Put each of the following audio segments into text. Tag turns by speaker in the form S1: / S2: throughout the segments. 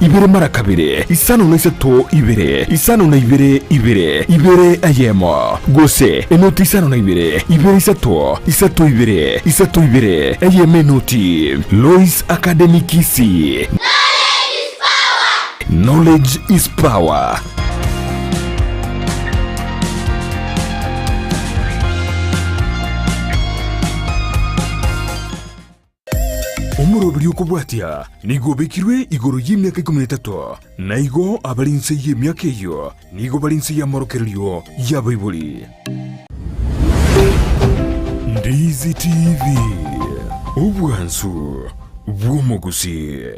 S1: Ibere mara kabere, isano na isato ibere, isano na ibere ibere, ibere eyemo, gose enoti isano na ibere, ibere isato, isato ibere, isato ibere, eyemo enoti. Lois Academy Kisii. Knowledge is power. Omoroberi okobwatia nigo obekirwe igoro y'emiaka ikomi na etato, na igo abare inse y'emiaka eyio nigo bare inse y'amorokererio y'abaibori. Ndizi TV, obwansu bw'omogusii.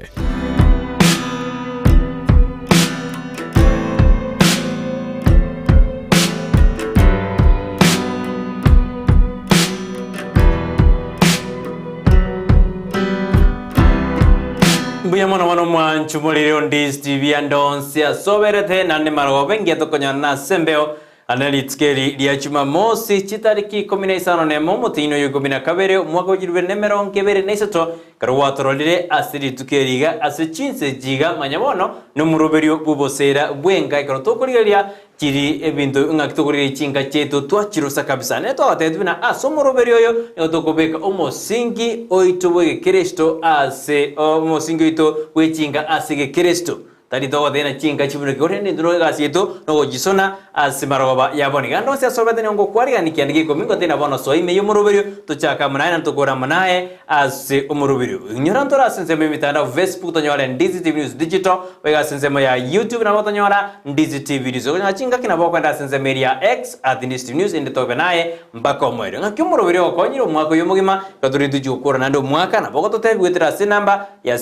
S2: Mbuya mono mono mwanchu morire onde TV ande onsi asoberete naende marogoba engiya tokonyora ase embeo ande rituko eri ria Jumamosi chitariki ikomi na isano na emo omotienyi oyo ikomi na kabere omwaka o chilifu na emerongo ebere na isato ekero gwatororire ase rituko eri iga ase chinsa echi iga manya bono nomoroberio bw'oboseera bw'enka ekero tokorigereria Chiri ebinto ng'aki tokorigereria chinka chiaito twachirosa kabisa. Nere twagotebetie buna ase omoroberi oyo nigo tokobeka omosingi oito bw'egekristo ase omosingi oito bw'echinka ase egekristo. Tari togotebia ng'a chinka chibuneke korende intwe egasi yaito nogochisona ase marogoba ya bono. Iga ande onsi ase obete nigo ngokwarigania kianda gia ikomi ngotebia bono soa ime y'omoroberio tochake amo naye naende tokore amo naye Ase omorobiri oyo, inyora ntore ase ensemo y'emitandao Facebook tonyore Ndizi TV News Digital, boigo ase ensemo ya YouTube nabo tonyora Ndizi TV News. Okonyora chingaki nabo okoenda ase ensemo eria ya X at Ndizi TV News ende tobe naye mpaka omoerio. Ng'aki omorobiri ogokonyire omwaka oyo omogima, igo tore tochia gokora naende omwaka, nabo ogototebia goetera ase enamba ya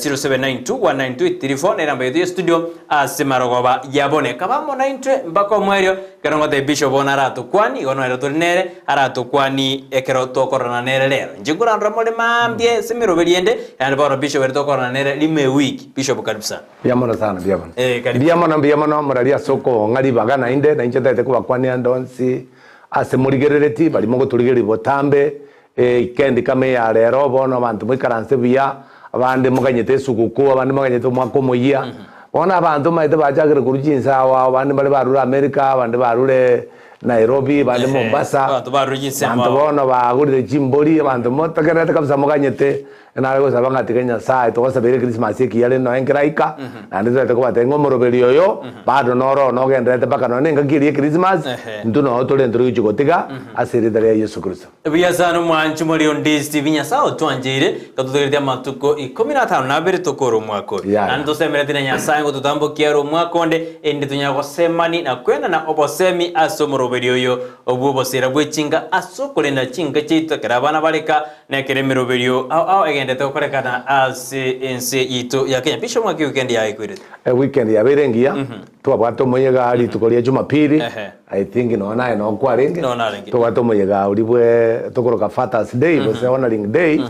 S2: 0792192834 na enamba yaito ya studio ase marogoba ya bone. Kaba amo naintwe mpaka omoerio, ekero ngotebia Bishop bono aratokwanie, igo noere tore nere, Aratokwani ekero tokororana nere rero. Inche nkorandora more mambia ase emeroberi ende, naende bono Bishop ere tokororana nere rimo ewiki. Bishop karibu sana.
S3: Mbuya mono sana, mbuya mono.
S2: Eh, karibu.
S3: Mbuya mono, mbuya mono morari ase okong'a ribaga naende, na inche ntagete kobakwania ande onsi ase morigerereti, baria mogotorigereria botambe, eikendi kama eya rero, bono abanto moikaranse buya, abande moganyete esuguku, abande moganyete omwaka omoyia. Bono abanto omanyete bachakire korwa chinse ao ao, abande mbare barure America, abande barure Nairobi, bande
S2: Ehe,
S3: Mombasa,
S2: abanto barure chinsemo
S3: abanto
S2: ao.
S3: bono bagorire chimbori, abanto motegererete kabisa moganyete, nare gosaba ng'a tiga Nyasaye togosabeire Christmas ekiya rende nonya nkeraika, naende toete kobatebia ng'a omoroberi oyo, bado noro nogendererete mpaka nonya na engaki eria ya Christmas,
S2: Ehe.
S3: intwe noo tore ntore gochia gotiga ase erieta ria Yeso Kristo.
S2: Buya sana omwanchi more onde Steve Nyasae otwancheire gatotegereti amatuko ikomi na atano na abere tokore omwaka oyo.
S3: Yaya.
S2: Naende tosemereti na Nyasae ngototambokia ere omwaka onde erinde tonyare gosemani na kwenana obosemi ase omoroberi oyo bw'obosera bwe chinka ase okorenda chinka chiaito ekero abana bareka na ekero emeroberio ao ao egenderete gokorekana ase ense yaito ya Kenya. Bishop ng'aki weekend yaye ekwerete?
S3: Eweekend yabeire engiya, Twabwate omoyega rituko ria Jumapili,
S2: Ehe.
S3: I think nonya naye noo kwarenge,
S2: Noo narenge.
S3: twabwate omoyega oria bwe tokoroka Fathers Day gose Honouring Day,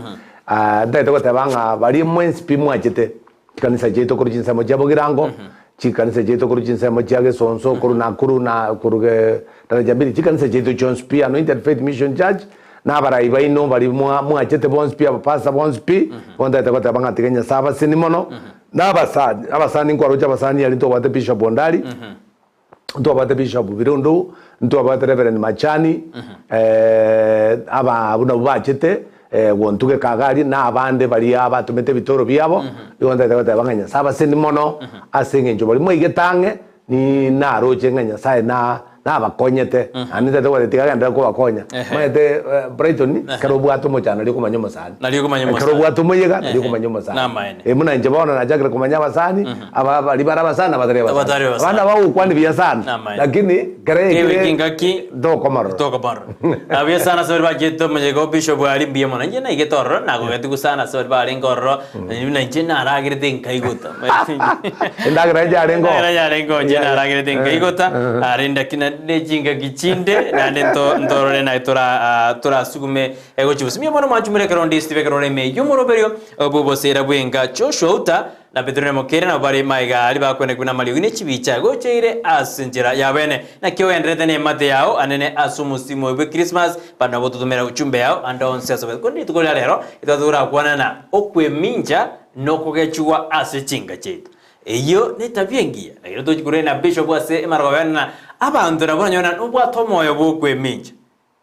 S3: Ah, ntagete goteba ng'a baria mwensi pi mwachete chikanisa chiaito korwa chinsemo chia Bogirango, chikanisa chiaito korwa chinsemo chia Gesonso, korwa Nakuru na korwa ge Daraja Mbili, chikanisa chiaito chionsi pi, Anointed Faith Mission Church, na abarai baino baria mwa mwachete bonsi pi, abapastor bonsi pi, bono ntagete goteba ng'a tiga Nyasae abaseni mono, Na abasani, abasani nkwaroche abasani aria ntwabwate Bishop Ondari, ntwabwate Bishop Birundu, ntwabwate Reverend Machani, aba abwo nabwo bachete Gontuge Kagari, na abande baria batomete ebitoro biabo, igo ntagete goteba ng'a Nyasae abaseni mono ase eng'encho baria mwaigete ang'e, Ni naroche ng'a Nyasae na nabakonyete, naende ntagete kobwata tiga agenderere kobakonya.
S2: Ehe.
S3: Omanyete eh, Brighton, ekero obwate omochando nario okomanya omosani.
S2: Nario okomanya
S3: Ekero
S2: omosani.
S3: obwate omoyega nario
S2: Ehe.
S3: okomanya omosani.
S2: Namaene.
S3: Eh, buna inche bono nachakire komanya abasani, aba baria bare abasani na abatari abasani.
S2: Abatari abasani.
S3: Abande abagokwania buya sana,
S2: Namaene.
S3: lakini ekero
S2: Kebe
S3: yaikire
S2: kingaki
S3: tokomarora.
S2: tokomarora. Abuya sana ase baria bachete omoyega o Bishop aria mbuya mono. Inche naigete ororo, nagogetigwe sana ase baria barenge ororo, buna inche naragerete nkaigota.
S3: Endagera inche yarenge oo.
S2: Endagera yarenge oo, inche naragerete nkaigota, arende lakini naende chingaki chinde, naende nto ntorore naye tora ah, torasugume egochia bosio. Mbuya mono mwanchumire ekero onde Steve ekero ore ime y'omoroberio bw'oboseera bw'enka Joshua Uta na Petero na Mokeira nabo bare magega aria bakwenekwa namariogi ne chibicha gocheire ase enchera y'abene. Naki ogendererete n'emate yao anene ase omosimo oyo bwe Christmas, bande nabo ototomera uchumbe yao ande onsi ase obete. Korende rituko ria rero, etwatogorakwana na okwemincha nokogechigwa ase chinka chiaito. Eyio netabia engiya. Ekero tochia korwania na bishop ase emarogobero na abanto nabwo nonye buna nobwate omoyo bw'okwemincha.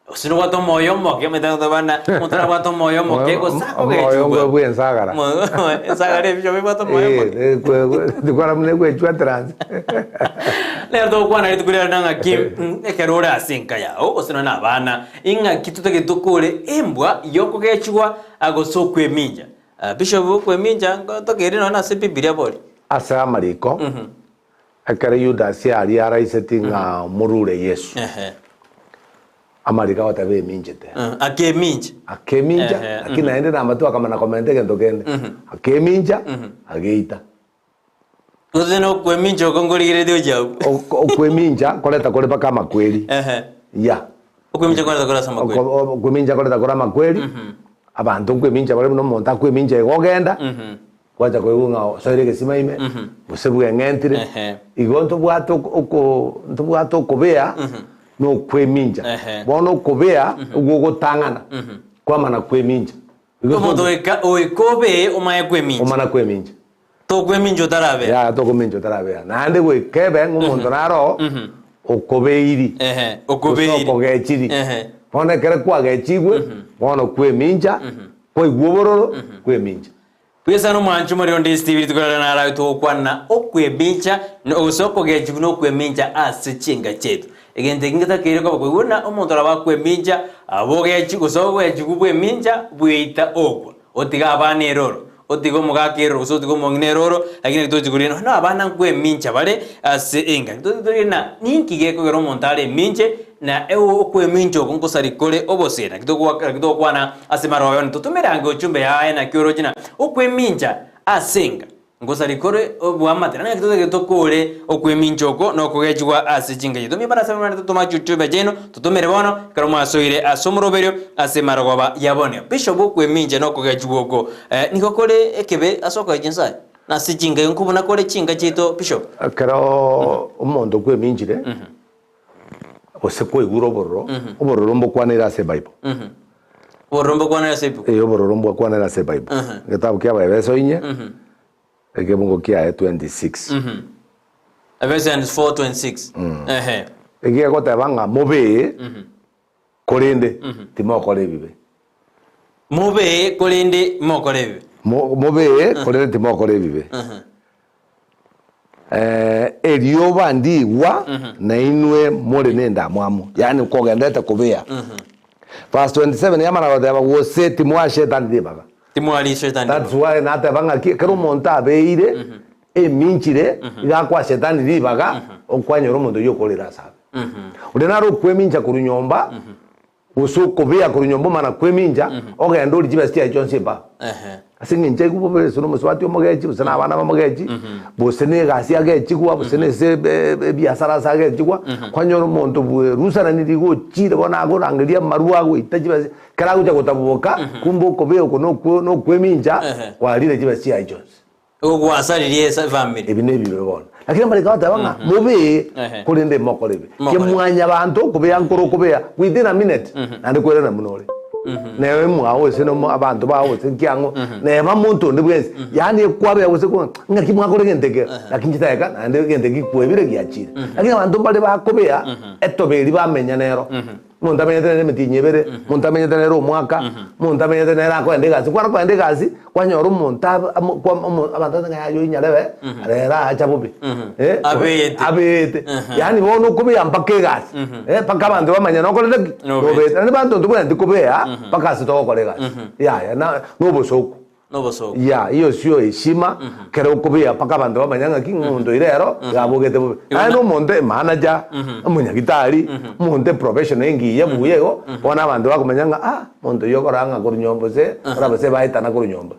S2: Gose nobwate omoyo omoke, omanyete goteba buna omonto nabwate omoyo omoke gose
S3: Omoyo
S2: akogechigwa.
S3: bwa ensagara.
S2: Ensagara ebisho bibwate omoyo omoke.
S3: Eh, kwe- kwe- tikora buna egwechwatera nse.
S2: Rero togokwana rituko riarero na ng'aki ekero ore ase enka yao gose nonye na abana, ing'aki totagete tokore embwa yokogechigwa gose okwemincha. Bishop okwemincha ntokeire nonye ase Bibilia bori.
S3: Ase amariko, ekero Yudasi aria araiseti ng'a omorure Yesu, amariko agoteba eminchete.
S2: Akemincha.
S3: Akemincha, lakini naende namatwe akamana komenta egento kende. Akemincha, ageita.
S2: Gose nokwemincha oko nkorigereretie gochia abwo.
S3: Okwemincha koreta kore mpaka amakweri. Yeah.
S2: Okwemincha koreta kore ase amakweri.
S3: Okwemincha koreta kore amakweri, abanto nkwemincha bare buna omonto akwemincha igo ogenda, gwacha koigwa ng'a osoire egesima ime, gose bweng'entire. Igo ntobwate oko ntobwate okobea na okwemincha. Bono okobea nigo ogotang'ana kwamana kwemincha. Igo
S2: Omonto oika oika obee omanye kwemincha.
S3: Omana kwemincha.
S2: Tokwemincha otarabea.
S3: Yaya tokomincha otarabea. Naende goika ebe ng'a omonto naro oo okobeiri.
S2: Ehe,
S3: Gose
S2: okobeiri.
S3: okogechiri.
S2: Ehe.
S3: Bono ekero kwagechigwe, bono kwemincha, kwaigwa obororo, kwemincha.
S2: Buya sana omwancho omorero onde Steve rituko riarero narabe togokwana okwemincha na gose okogechigwa na okwemincha ase chinka chiaito. Egento eki ngetakeire koba koigwa buna omonto nabo akwemincha abogechi gose ogechigwa bwemincha bweita okwa. Otige abana eroro, otige omogaka eroro, gose otige omong'ina eroro, lakini naki tochi korigia nonya abana nkwemincha bare ase enka. Tochi torigie ng'a ninki gekogera omonto are eminche, na okwemincha oko nkosari kore obosee. Naki togwaka naki togokwana ase marogo ayio, totomere ange ochumbe yaye naki oroche ng'a okwemincha ase enka. Ngosari kore oboamate, na naki totagete tokore okwemincha oko na okogechigwa ase chinka chiaito. Mibare ase abamwabo totoma chiuchube chiaino, totomere bono, ekero mwasoire ase omoroberio ase marogoba ya bono. Bishop okwemincha na okogechigwa oko nigo kore ekebe ase okoecha Nyasae, na ase chinka nkobuna kore chinka chiaito Bishop.
S3: Ekero omonto okweminchire, gose kwaigure obororo, obororo mbokwaneire ase ebible.
S2: Obororo mbokwanere ase ebuku.
S3: Ee, obororo mbwakwanere ase ebible. Egetabu kia Abaefeso inye, ekebungo kiaye 26.
S2: Ephesians 4:26. Ehe.
S3: Egegoteba ng'a mobee, korende timokora ebibe.
S2: Mobee, korende mokore ebibe.
S3: Mobee, korende timokora ebibe. Erioba ndigwa, na inwe more nendamwamu, yaani kogenderete kobea. Verse 27 yamana goteba, Gose timoa Shetani ribaga.
S2: Timoa Shetani
S3: That's why nateba ng'aki ekero omonto abeire eminchire iga akoa Shetani ribaga, okwanyora omonto oyio okorera ase abe. Oria naro okwemincha korwa nyomba, Gose okobea korwa nyomba omana kwemincha, ogende orie chibesa chiaye chionsi embaa. Ase eng'encho aigwe bobe gose na omosubati omogechi, gose na abana bamogechi, gose na egasi agechigwa, gose na ase ebiasara ase agechigwa, kwanyora omonto bwerusananirie igo ochire bono agorangeria amarwa agoita chibesa, ekero agocha gotaboboka, kumbe okobea oko na okwemincha, kwarire chibesa chiaye chionsi.
S2: Igo gwasaririe ase efamiri.
S3: Ebi nebibe bono. Lakini amariko agoteba ng'a mobee, korende mokore ebibe.
S2: Mokore.
S3: Kemwanyabanto okobea nkore okobea within a minute naende kwerana buna ore. Neba mwao gose nomo abanto bao gose nkiang'o neba monto onde bwensi yaani ekwabea gose ko ng'aki mwakora egento eke lakini chidakika naende egento eki kwebire giachire. Lakini abanto mbare bakobea etobe eria bamenya nero. Omonto amenyete nere emetienyi ebere, omonto amenyete nere omwaka, omonto amenyete nere akoenda egasi. Kwara koenda egasi, kwanyora omonto abe amo kwa omo abanto bagote ng'a yaya oyio nyarebe, rero aacha bobe. Eh,
S2: Abeete.
S3: abeete. Yaani bono okobea mpaka egasi, eh, mpaka abanto bamanye nokorete ki?
S2: Nobeete.
S3: Nobeete. Naende banto ntobwenereti kobea mpaka ase togokora egasi. Yaya na na obosoku.
S2: Nobosoku.
S3: Ya, iyo sio heshima, kere okobea mpaka abanto bamanya ng'aki ng'a omonto oyo rero iga abogete bobe. Naende omonto emanager, omonyagitari, omonto eprofessional engiya buya igo, bono abanto bakomanya ng'a ah, omonto oyio okorora ng'a korwa nyomba gose, ore abase baetana korwa nyomba.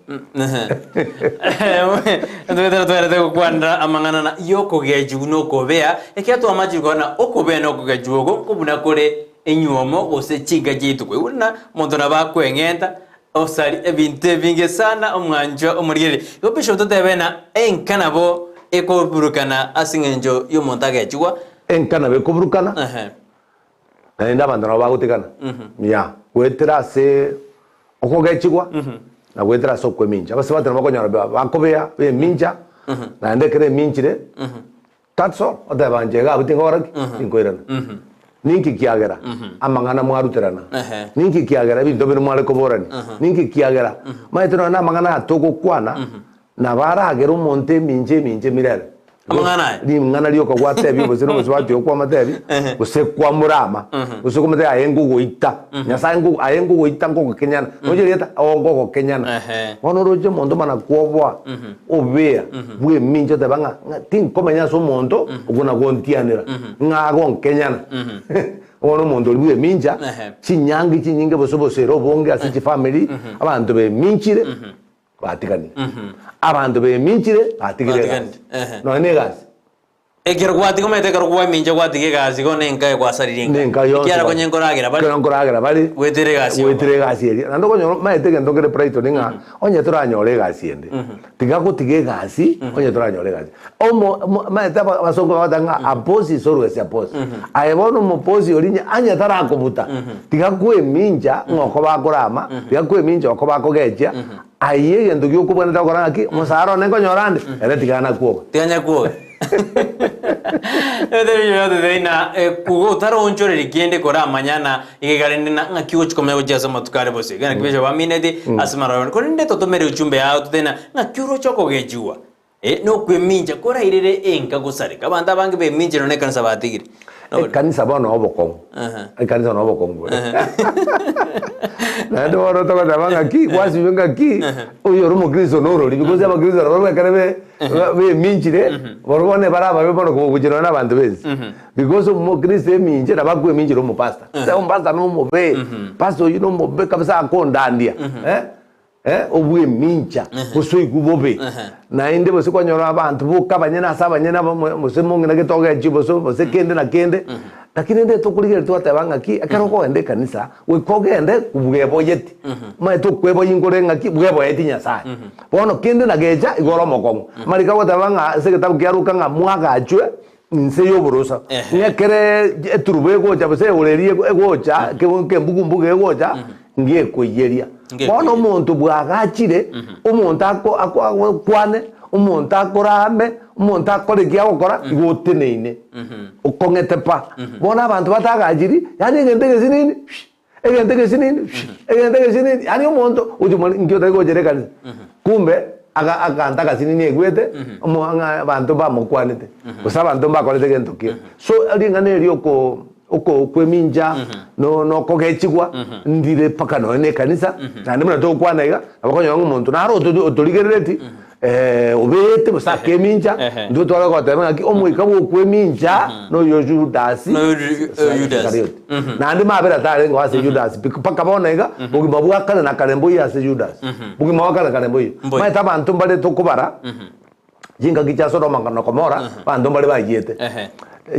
S2: Ntobetera twerete gokwanera amang'ana na y'okogechigwa na okobea, ekiagera twamachire korora na okobea na okogechigwa oko nkobuna kore enywomo gose chinka chiaito. Koigwa buna omonto nabo akweng'enta, Osari ebinto ebinge sana omwanchwa omorigereria. Igo Bishop totebe na enka nabo ekoburukana ase eng'encho y'omonto agechigwa.
S3: Enka nabo ekoburukana,
S2: Ehe.
S3: naende abanto nabo bagotigana. Yeah, goetera ase okogechigwa na goetera ase okwemincha. Abasubati nabo okonyora bakobea, bemincha. Naende ekero eminchire, that's all, oteba inche iga abwo tingokora ki? Tinkoirana. Ninki kiagera amang'ana mwaruterana? Ninki kiagera ebinto bire mware koborania? Ninki kiagera? Omanyete nonya na amang'ana aya togokwana, nabo aragere omonto emincha emincha emirere.
S2: Amang'ana aya?
S3: Ring'ana rioka gwatebia obosio na obosio bwati okwamotebi, gose kwamorama, gose okomotebia aye ngogoita, Nyasaye ngo aye ngogoita ngogokenyana, roche erieta oo ngogokenyana. Bono oroche omonto mana kwoboa, obea, bwemincha oteba ng'a ng'a tinkomenya ase omonto okwo nagontianera, ng'a agonkenyana. Bono omonto oria bwemincha, chinyangi chinyinge gose obosera obonge ase chifamiri, abanto beminchire, batiganire. Abanto beminchire, batigire egasi.
S2: Batiganire, ehe.
S3: Nonya na egasi.
S2: Ekero gwatiga omanyete ekero kwamincha gwatiga egasi igo na enka gwasaririe enka.
S3: Na enka yonsi
S2: Ekiagera konye nkoragera bare.
S3: Ekero nkoragera bare.
S2: Goetera egasi
S3: Goetera egasi eria. Naende okonyora omanyete egento nkere Brighton ng'a onye toranyore egasi ende, tiga gotiga egasi onye toranyore egasi. Omo omo omanyete aba abasongo bagoteba ng'a a boss is always a boss. Aye bono omobosi oria onye onye tarakobuta, tiga kwemincha ng'a okoba akorama, tiga kwemincha okoba akogechia, Ayio egento gi'okobwanete gokora ng'aki? Omosara one nkonyora ande, ere tiga nakwoga.
S2: Tiga nyakwoge. Na otaroonchoreria kende koramanya na iga rende na ng'aki ogochia komanya gochia ase amatuko are bosio. Iga naki bishop amineti ase marogo. Korende totomere ujumbe yao totebe ng'a ng'aki oroche okogechigwa nokw'emincha korairere enka gosareka. Abanto abange b'emincha nonya ekanisa batigire.
S3: Ekanisa bono obokong'u. Ekanisa no obokong'u bore. Naende bono togoteba ng'aki, gwasibwe ng'aki, oyo ore omokristo norori because abakristo nabo ekero be beminchire, barobwo bono ebare ababe mono kogochia nonya na abanto bensi. Because omokristo eminche nabo akweminchera omopastor. Omopastor nomobe, pastor oyio nomobe kabisa akondandia eh. Obw'emincha, gose oigwe bobe, naende gose kwanyora abanto boka abanyene ase abanyene abamo gose mong'ina gete ogechie gose gose kende na kende, lakini rende tokorigereria twateba ng'aki, ekero okogenda ekanisa, goika ogende bweboyeti, omanyete okweboyia nkore ng'aki, bweboyeti Nyasaye. Bono kende na gecha, igo ore omokong'u. Amariko agoteba ng'a ase egetabu kia Luka ng'a mwagachwe inse y'oborosa, ng'a ekere eturubo egocha gose eoreri egocha, ekembugu-mbugu egocha, ngekoiyeria. Bono omonto bwagachire, omonto ako ako agokwane, omonto akorame, omonto akore eki agokora, igo oteneine, okong'ete pa. Bono abanto batagachiri, yaani egento egesinini, egento egesinini, egento egesinini, yaani omonto gochia more inki otari gochera ekanisa, kumbe aga aganto agasinini aigwete, omo ng'a abanto mbamokwanete, gose abanto mbakorete gento ki. So ring'ana eri oko oko kwemincha no nokogechigwa ndire mpaka nonya na ekanisa, naende buna togokwana iga, nabo okonyora ng'a omonto naro oto otorigerereti obeete gose akemincha, intwe tware goteba ng'aki omoika bwa okwemincha noyo Judasi
S2: Noyo Ju- Judas.
S3: Iskarioti. Naende mabera tarengeo ase Judas pi mpaka bono iga, bogima bwa kare na kare mboiyo ase Judas. Bogima bwa kare na kare mboiyo.
S2: Mboiyo.
S3: Omanyete abanto mbare tokobara, chingaki chia Sodoma na Gomora, abanto mbare bayiete.
S2: Ehe.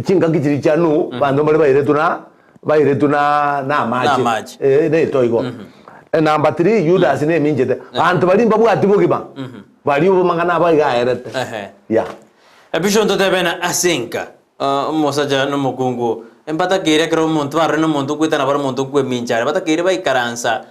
S3: Chingaki chiria chia Nuhu, abanto mbare bairetwe na bairetwe na na amache.
S2: Namache.
S3: Eh, neto igo. Enamba 3 Judas neminchete. Banto baria mbabwati bogima. Baria obomang'ana abo iga aerete.
S2: Ehe.
S3: Yeah.
S2: Episho ntotebe na ase enka omosacha na omokungu mbatakeire ekero omonto barore na omonto okwetana bare omonto okwemincha are batakeire baikaransa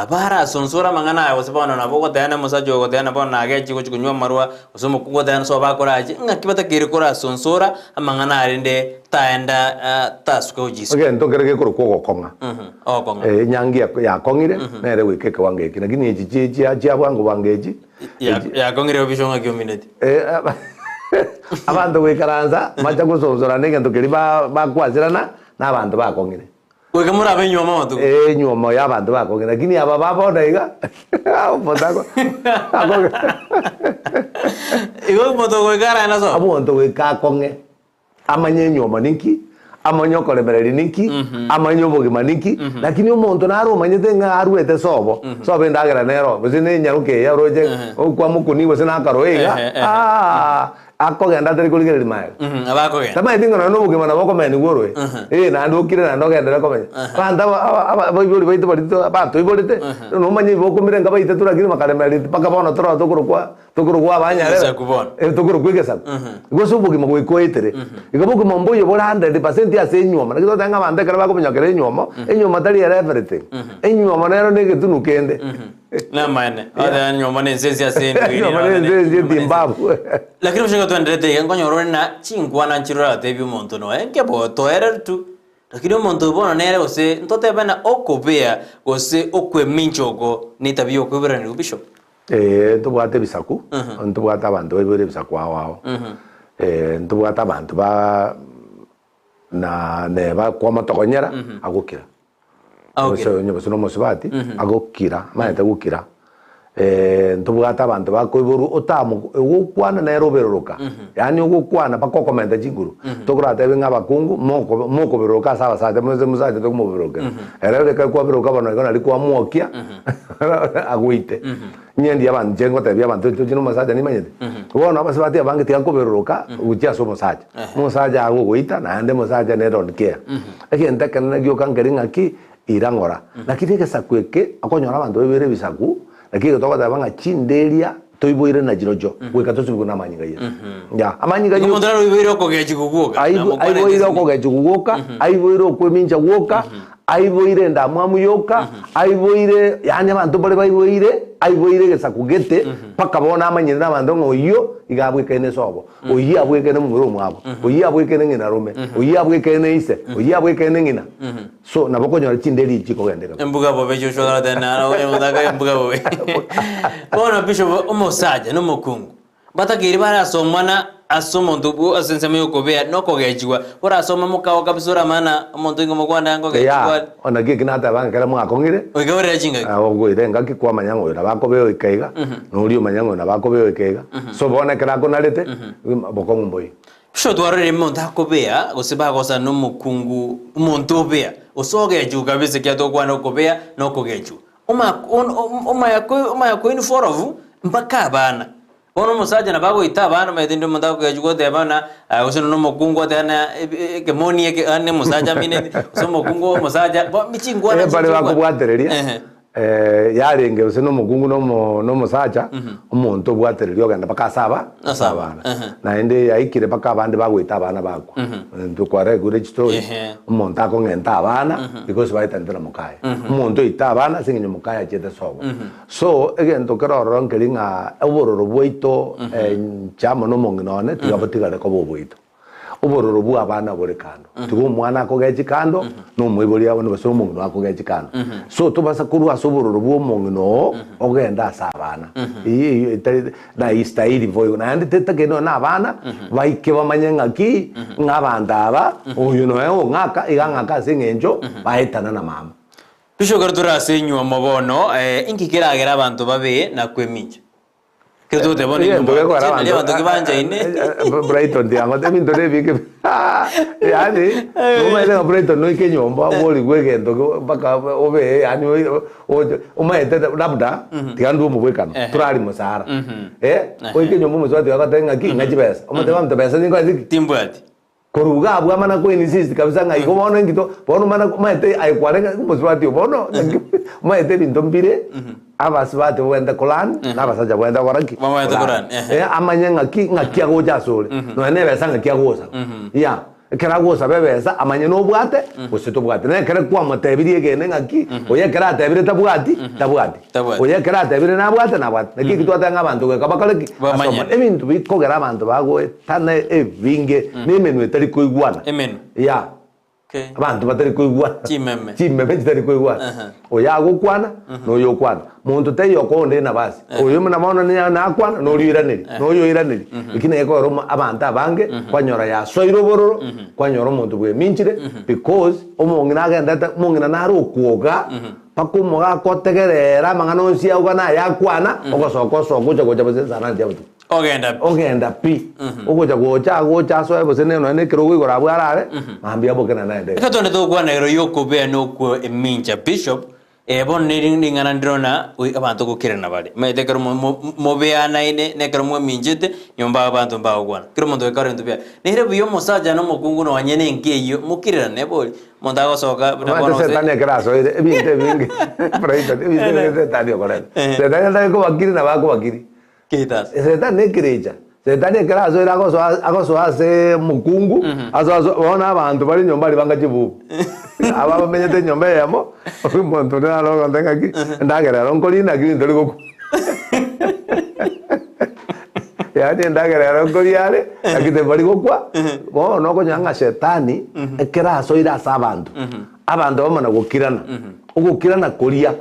S2: Barasonsore amang'ana aya, gose bono nabo ogoteana omosacha oyo ogoteana bono nagechie gochia konywa amarwa, gose omokungu ogoteana sobo akorache, ng'aki batakeire korasonsora amang'ana aya rende taenda tasuka gochia isiko.
S3: Egento nkere gekorokwa ogokong'a.
S2: Ogokong'a.
S3: Eh, enyangi ya- yakong'ire, nere goika ekewango eke, lakini echi chi- chia chia bwango bwango echi, echi
S2: Yakong'ire obisho ng'aki omineti.
S3: Eh, abanto goikaransa, bacha gosonsorana egento keria ba- bakwasirana, na abanto bakong'ire.
S2: Goika morabe enyuomo amatuko.
S3: Eh, enyuomo ya abanto bakong'ina, lakini aba ba bono iga, omonto ako- ako-
S2: Igo omonto goika arae na sobo.
S3: Omonto goika akong'e, amanye enyuomo ninki, amanye okoremereria ninki, amanye obogima ninki, lakini omonto naro omanyete ng'a arwete sobo, sobo endagera nero, gose na enyaroka eye oroche, okwamokuni gose na akaroa iga,
S2: Ehe, ehe.
S3: aah. Akogenda atari korigereria magega.
S2: Mhm, aba akogenda.
S3: Tamaeti ng'a nonya nobogima nabo okomenigwa oroe. Eh, naende okire naende ogenderere komenya. Abanto aba- aba- aba- abaibori baito baria to- batoiborete, nomanye igo okomire nka baitetu lakini bakaremereria mpaka bono torote okorokwa. Tokorokwa abanyarebe.
S2: Egesaku bono.
S3: Eh, tokorokwa egesaku. Gose obogima goika oetere. Igo obogima mboiyo bore 100% ase enywomo. Naki togoteba ng'a abanto ekero bakomonyokera enywomo, enywomo tari ere everything. Enywomo nero na egetunu kende.
S2: Namaene. Oteba enywomo na ense ense ase enduiri.
S3: Enywomo na ense ense etimbabu.
S2: Lakini obochie gotwenderete iga nkonyora ore na chinkwana nchire oratebie omonto noe nkebo toereru tu. Lakini omonto oyo bono nere gose ntotebe ng'a okobea gose okwemincha oko na etabia ya okoiboranigwa bishop.
S3: Ee, ntobwate ebisaku, ntobwate abanto baiboire ebisaku ao ao, ntobwate abanto ba na neba kwamotogonyera agokira.
S2: Agokira.
S3: Gose onye gose na omosubati, agokira, amaete gokira. Ntobwate abanto bakoiborwa otamo ogokwana nere oberoroka, yaani ogokwana mpaka okomenta chinguru. Tokoratebe ng'a abakungu moko mokoberoroka ase abasacha mose mosacha tokomoberorokera. Ere reka kwaberoroka bono igo nari kwamwokia agoite. Inye ndiye abanto inche ngotebia abanto tochi na omosacha nimanyete. Bono abasubati abange tiga koberoroka gochia ase omosacha. Omosacha agogoita naende omosacha nere don't care. Egento ekenene gioka nkeri ng'aki ira ng'ora. Lakini egesaku eke okonyora abanto baibere ebisaku, naki eke togoteba ng'a chinderia toiboire nachirochio goika tosibigwe namanyinga a Yeso. Ya, amanyinga
S2: Igo
S3: Yeso.
S2: omonto naro oiboire okogechigwa gwoka.
S3: Aibo- aiboire okogechigwa gwoka, aiboire okwemincha gwoka, aiboire endamwamu yoka, aiboire yaani abanto mbare baiboire, aiboire egesaku gete, mpaka bono amanyire nabanto ng'a oyio iga abwekaine sobo, oyio abwekaine momura omwabo, oyio abwekaine ng'ina rome, oyio abwekaine ise, oyio abwekaine ng'ina. So nabo okonyora chinderi echi chikogendeka.
S2: Embuga bobe Joshua agateba naro omotaka embuga bobe. Bono bishop omosacha na omokungu batakeire barasomana ase omonto bwo ase ensemo ya okobea na okogechigwa orasome mokao kabisa oramana omonto ingo mokwana nkogechigwa
S3: Eya,
S2: are.
S3: bono naki eki nateba ng'a ekero mwakong'ire,
S2: Goika orere chingaki.
S3: Ah, ogoira engaki kwamanya ng'a oyo nabo akobea oika iga, na oria omanya ng'a oyo nabo akobea oika iga. So bono ekero akonarete, bokong'u mboiyo.
S2: Bishop twarorire omonto akobea gose bagosana na omokungu omonto obea gose ogechigwa kabisa ekiagera togokwana okobea na okogechigwa. Oma omaya omaya koinforovu mpaka abana. Bono omosacha nabo agoita abana omanyete rende omonto akogechigwa oteba buna gose nonye na omokungu oteba buna ekemoni eke yaani omosacha amineti gose omokungu omosacha bo chingwana
S3: Eh, bare
S2: chingwana.
S3: bakobwatereria
S2: Ehe.
S3: eh, yarenge gose na omokungu na omo na omosacha, omonto obwatereria ogenda mpaka ase aba
S2: Ase
S3: ase
S2: abana,
S3: abana.
S2: ehe.
S3: Naende yaikire mpaka abande bagoita abana bakwa. Intwe kwaregure chistory,
S2: Ehe.
S3: omonto akong'enta abana because baetanete na mokaye. Omonto oita abana ase eng'encho mokaye achiete sobo. So, egento kere ororo nkeri ng'a obororo bwaito inche amo na omong'ina one tiga botigare koba oboito. Obororo bwa abana bore kando. Tiga omwana akogechi kando, na omoibori abwo gose omong'ina oo akogechi kando. So tobasa korwa ase obororo bwa omong'ina oo, ogende ase abana. Eyio eyio etari naistahili boigo. Naende tetakeire nonya na abana, baike bamanye ng'aki, ng'a abanto aba, oyo noe ong'aka, iga ang'aka ase eng'encho, baetana na mama.
S2: Bishop ekero tore ase enywomo bono, inki keragere abanto babe na kwemincha? Ekero togoteba bono
S3: Egento
S2: enywomo,
S3: gekogera
S2: chende
S3: abanto
S2: abanto kibanchaine.
S3: Brighton tiangote ebinto nebinge yaani nomanyete ng'a Brighton noike enyomba oborigwe egento mpaka obe yaani omaete labda tiga ndue omobwekano torari mosara oike enyomba omosubati agotebe ng'aki ng'a chibesa omotebe abanto besa ninkoe ki?
S2: Timbwati.
S3: Korwa iga abwo amana ko insist kabisa ng'a igo bono inki to bono omana omanyete aye kwarenge omosubati oyo bono naki omanyete ebinto mbire abasubati bogente kolan na abasacha bogente gokora ki?
S2: Bamanyete
S3: Kolan.
S2: kolan, ehe.
S3: Eh, amanye ng'aki ng'aki agocha asore nonya na ebesa ng'aki agosaba yeah ekero agosaba ebesa amanye nobwate gose tobwati na ekero kwamotebirie egene ng'aki oyo ekero atebire tabwati tabwati
S2: Tabwati.
S3: oyo ekero atebire nabwate nabwate naki eki twateba ng'a abanto goika bakore ki?
S2: Bamanyane.
S3: Basomane. Ebinto bikogera abanto bagoetana ebinge na emenwa etari koigwana.
S2: Emenwa.
S3: Yeah.
S2: Okay.
S3: Abanto batari koigwana.
S2: Chimeme.
S3: Chimeme chitari koigwana.
S2: Aha.
S3: Oyo agokwana na oyo okwana. Monto taiyo okoa onde enabasi. Oyo buna bono ninya nakwana na oria oiraneri, na oyo oiraneri. Eki naki ekogera omo abanto abange kwanyora yasoire obororo, kwanyora omonto bweminchire because omong'ina agendete omong'ina nare okwoga. Mpaka omogaka otegerere amang'ana onsi agwo na ayakwana, ogosoka osoka ogocha gocha gose ensana nchia botuko.
S2: Ogenda pi.
S3: Ogenda pi. Ogocha gocha agocha asoe gose ne nonya na ekerogo igoro abwo arare, mambia aboke naende aende.
S2: Ekero togende togokwana igoro y'okobea na okwo emincha bishop, eh, bono neri ring'ana ndire na abanto gokerana bare. Omanyete ekero mo- mo- mobeanaine na ekero mweminchete, nyomba abanto mbagokwana. Kera omonto goika ore ebinto biaye. Nere buya omosacha na omokungu nonye na enka eyio, mokererane bori. Omonto agosoka buna
S3: Omanyete
S2: bono gose
S3: setani ekero asoire ebinto ebinge Brighton, ebinto ebinge setani okoreta.
S2: Eh.
S3: Setani atari kobakiri nabo akobakiri.
S2: Keitasi.
S3: Setani nekerecha, setani ekero asoire agosoa agosoa ase omokungu, asoa asoa bono abanto bare nyomba aria banga chibubu. Aba bamenyete enyomba eyemo, omonto onde naro ogontebia ng'aki, endagera ero nkoria naki rinto rigokwa. Yaani endagera ero nkoria are, naki tebari gokwa, bono okonyora ng'a shetani, ekero asoire ase abanto, abanto bamana gokirana, ogokirana koria,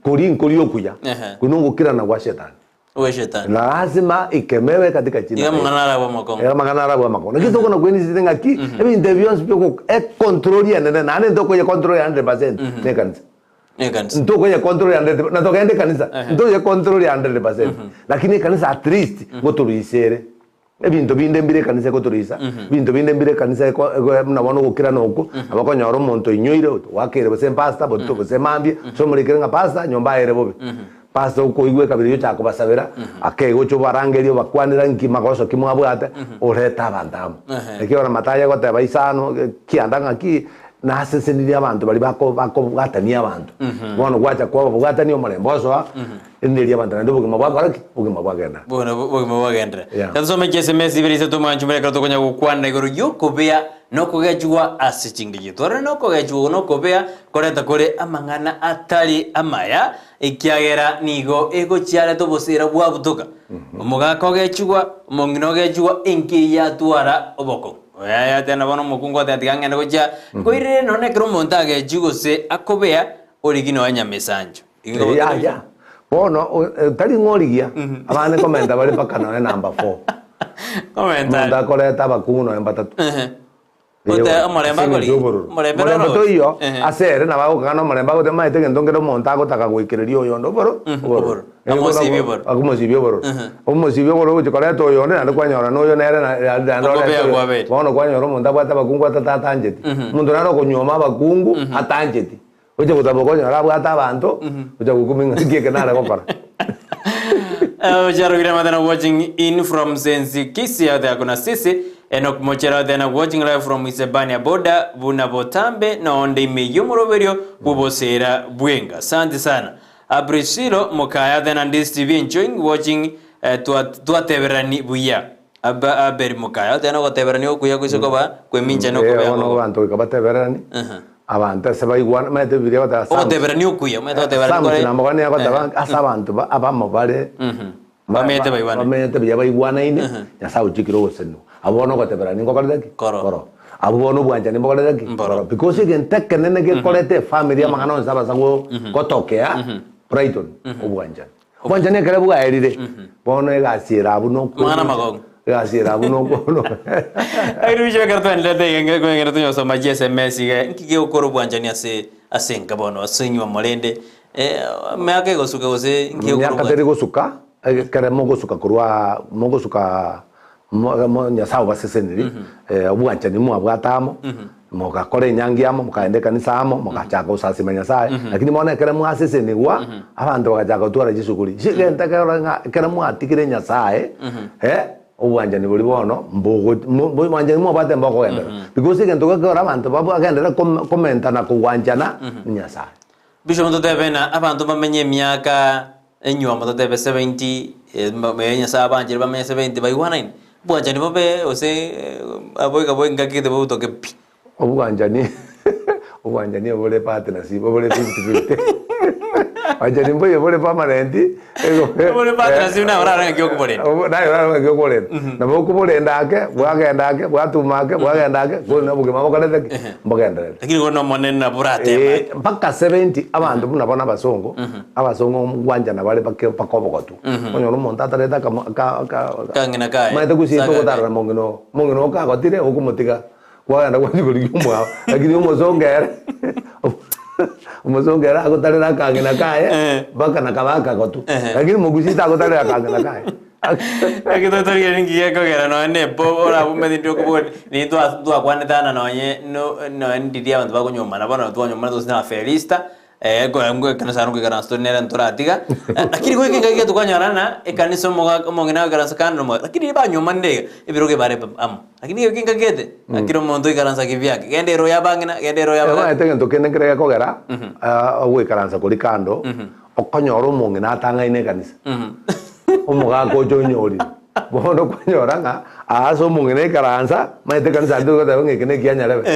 S3: koria nkoria okuya, koria nogokirana gwa shetani.
S2: Gwe shetani.
S3: Lazima ikemewe katika jina
S2: Iga
S3: la Yesu.
S2: amang'ana arabwo amakong'u.
S3: Iga amang'ana arabwo amakong'u. Naki tokona kwenisire ng'aki, ebinto ebi bionsi biogo econtrol enene, naende ntokoye control ya 100% na ekanisa.
S2: Ekanisa.
S3: Ntokoye control ya 100 na togende ekanisa, ntoye control ya 100%. Lakini ekanisa at least ngotoruisia ere. Ebinto binde mbire ekanisa egotoruisa, ebinto binde mbire ekanisa eko eko buna bono ogokirana okwo, nabo okonyora omonto oinyoire, oakeire gose epastor, botuko gose mambia, gose omorekire ng'a pastor nyomba aere bobe. Pastor okoigwa ekabira eyio ochaka kobasabera, ake gocha obarangerie obakwanera nki magoso ki mwabwate, orete abanto amo. Ekiagera Mathayo agoteba isano, kianda ng'aki, nasesenirie abanto baria bako bakobwatania abanto. Bono gwacha kwababwatania omorembe osoa, erinde erio abanto naende obogima bwakora ki? Obogima bwagenda.
S2: Bono obogima bwagenderera.
S3: Yeah.
S2: Tusome chiSMS ibere isato mwancho mbere ekero tokonya gokwana igoro y'okobea na okogechigwa ase chingaki. Twarore na okogechigwa na okobea koreta kore amang'ana atari amaya Ekiagera nigo egochiarete oboseera bwa butoka, omogaka ogechigwa, omong'ina ogechigwa, enki eyio yatwara obokong'u. Yateba bono omokungu oteba tiga ng'ende gochia nkoirere nonya ekero omonto agechigwa gose akobea origie nonya nyamesancho. Igo
S3: Yaya, bono tari ng'a origia, abande komenta bare mpaka nonya number four.
S2: Komenta
S3: Omonto akoreta abakungu nonya mbatato.
S2: Ote omorembe
S3: Ase
S2: akori,
S3: engencho y'obororo.
S2: omorembe
S3: Omorembe
S2: noro
S3: toiyo,
S2: Ehe.
S3: ase ere nabo agokana omorembe agote maete egento nkere omonto agotaka goikereria oyonde oboro
S2: obororo. Amosibie obororo.
S3: Akomosibia obororo. Omosibia obororo ogochia koreta oyonde naende kwanyora na oyo nere na- na- naende
S2: Okobea
S3: orete oyo.
S2: kwabeire.
S3: Bono kwanyora omonto abwate abakungu atato atancheti. Omonto nare okonyuoma abakungu atancheti. Oche gotaba okonyora abwate abanto, ocha gokumia ng'a nki eke nare gokora.
S2: Ocharogire Mathana watching in from Sensi Kisii out there kuna sisi Enoch Mochera out there na watching live from Isebania border buna botambe noonde ime y'omoroberio bw'oboseera bwenga asante sana Abrisilo Mokaya out there na Ndisi TV enjoying watching eh, twa twateberani buya Aba Abel Mokaya out there na ogoteberani okuya goise koba kwemincha
S3: Eh,
S2: nokobea
S3: bono
S2: kobo
S3: abanto goika batebererani, abanto ase baigwana, omanyete Bibilia egoteba Psalms,
S2: Ogoteberania okuya, omanyete ogoteberania
S3: Psalms
S2: kore
S3: namba kwane egoteba ase abanto ba- abamo bare ba-
S2: Bamenyete
S3: ba-
S2: baigwanaine.
S3: bamenyete buya baigwanaine, Nyasaye ochikire ogosesenigwa. Abwo bono ogoteberania ngokorete ki?
S2: Koro.
S3: Koro. Abwo bono obwanchani mbokorete ki?
S2: Mboro.
S3: Mboro. Because egento ekenene gekorete efamiri amang'ana onsi abasa go- gotokea, Brighton, obwanchani. Obwanchani ekero bwaerire, bono egasi ere abwo nokwo
S2: Amang'ana amakongu.
S3: egasi ere abwo nokwo
S2: Lakini riche ekero twaenderete iga nge- kweng'era tonyosoma chi SMS iga, nki gegokora obwanchani ase ase enka bono ase enywomo rende emiaka egosuka gose nki gegokora
S3: Emiaka teri
S2: obwanchani?
S3: gosuka, ekere mogosuka korwa mogosuka mo mo Nyasaye obaseseniri, obwanchani mwabwate amo, mogakora enyangi amo, mokaenda ekanisa amo, mogachaka gosasima Nyasaye, lakini bono ekere mwasesenigwa, abanto bagachaka gotwara chisuguri, chigento ekero ng'a ekere mwatigire Nyasaye, obwanchani boria bono mbogo mo obwanchani mwabwate mbokogenderera. Because egento gekogera abanto bagenderere kom komentana kogwanchana, ni Nyasaye.
S2: Bishop totebe ng'a abanto bamenye emiaka enyuomo totebe 70 Nyasaye abanchire bamenye 70 baigwanaine, obwanchani bobe gose aboiga bo engaki gete bobutoke pi.
S3: Obwanchani obwanchani obore partnership obore fifty fifty bwanchani mboiyo bore permanent
S2: Obore partnership naye orarore ng'aki okoborenda.
S3: Naye orarore ng'aki okoborenda. Nabo okoborenda ake, bwagenda ake, bwatuma ake, bwagenda ake, korende obogima bokorete ki? Mbogenderere.
S2: Lakini bono Omonene nabo orateme
S3: Eh, mpaka 70 abanto buna bono abasongo, abasongo ngwanchana bare bake mpaka obogotu. Okonyora omonto atarete akamo aka aka
S2: Kang'ina kaye,
S3: Omanyete gusii
S2: saka
S3: togotarera mong'ina oo, omong'ina oo kagotire okomotiga, kwagenda gwachia korigia omwabo, lakini omosongo ere omosongo ere agotarera akang'ina kaye mpaka nakaba akagotu, lakini mogusii tagotarera akang'ina kaye.
S2: Naki totorigereria ninki gekogera nonye na ebo orabumete intwe okobori nintwe twa twakwanete ana nonye no nonye ndiria abanto bakonyomana bono twanyomana gose na Felista ekanisa ngoikaransa tore nere ntoratiga lakini goika engaki gete tokwanyorana ng'a ekanisa omogaka omong'ina agoikaransa kando na omogaka lakini riria banyomanire iga ebirogo ebare amo lakini goika engaki gete kera omonto oikaransa kivyake genda ero ya abang'ina genda ero ya abagaka.
S3: Omanyete egento kende nkere gekogera ogoikaransa koria kando, okonyora omong'ina atang'aine ekanisa. Omogaka ocha onyorire. Bono kwanyora ng'a aa ase omong'ina aikaransa, omanyete ekanisa ande togoteba ng'a eke na ekiya nyarebe.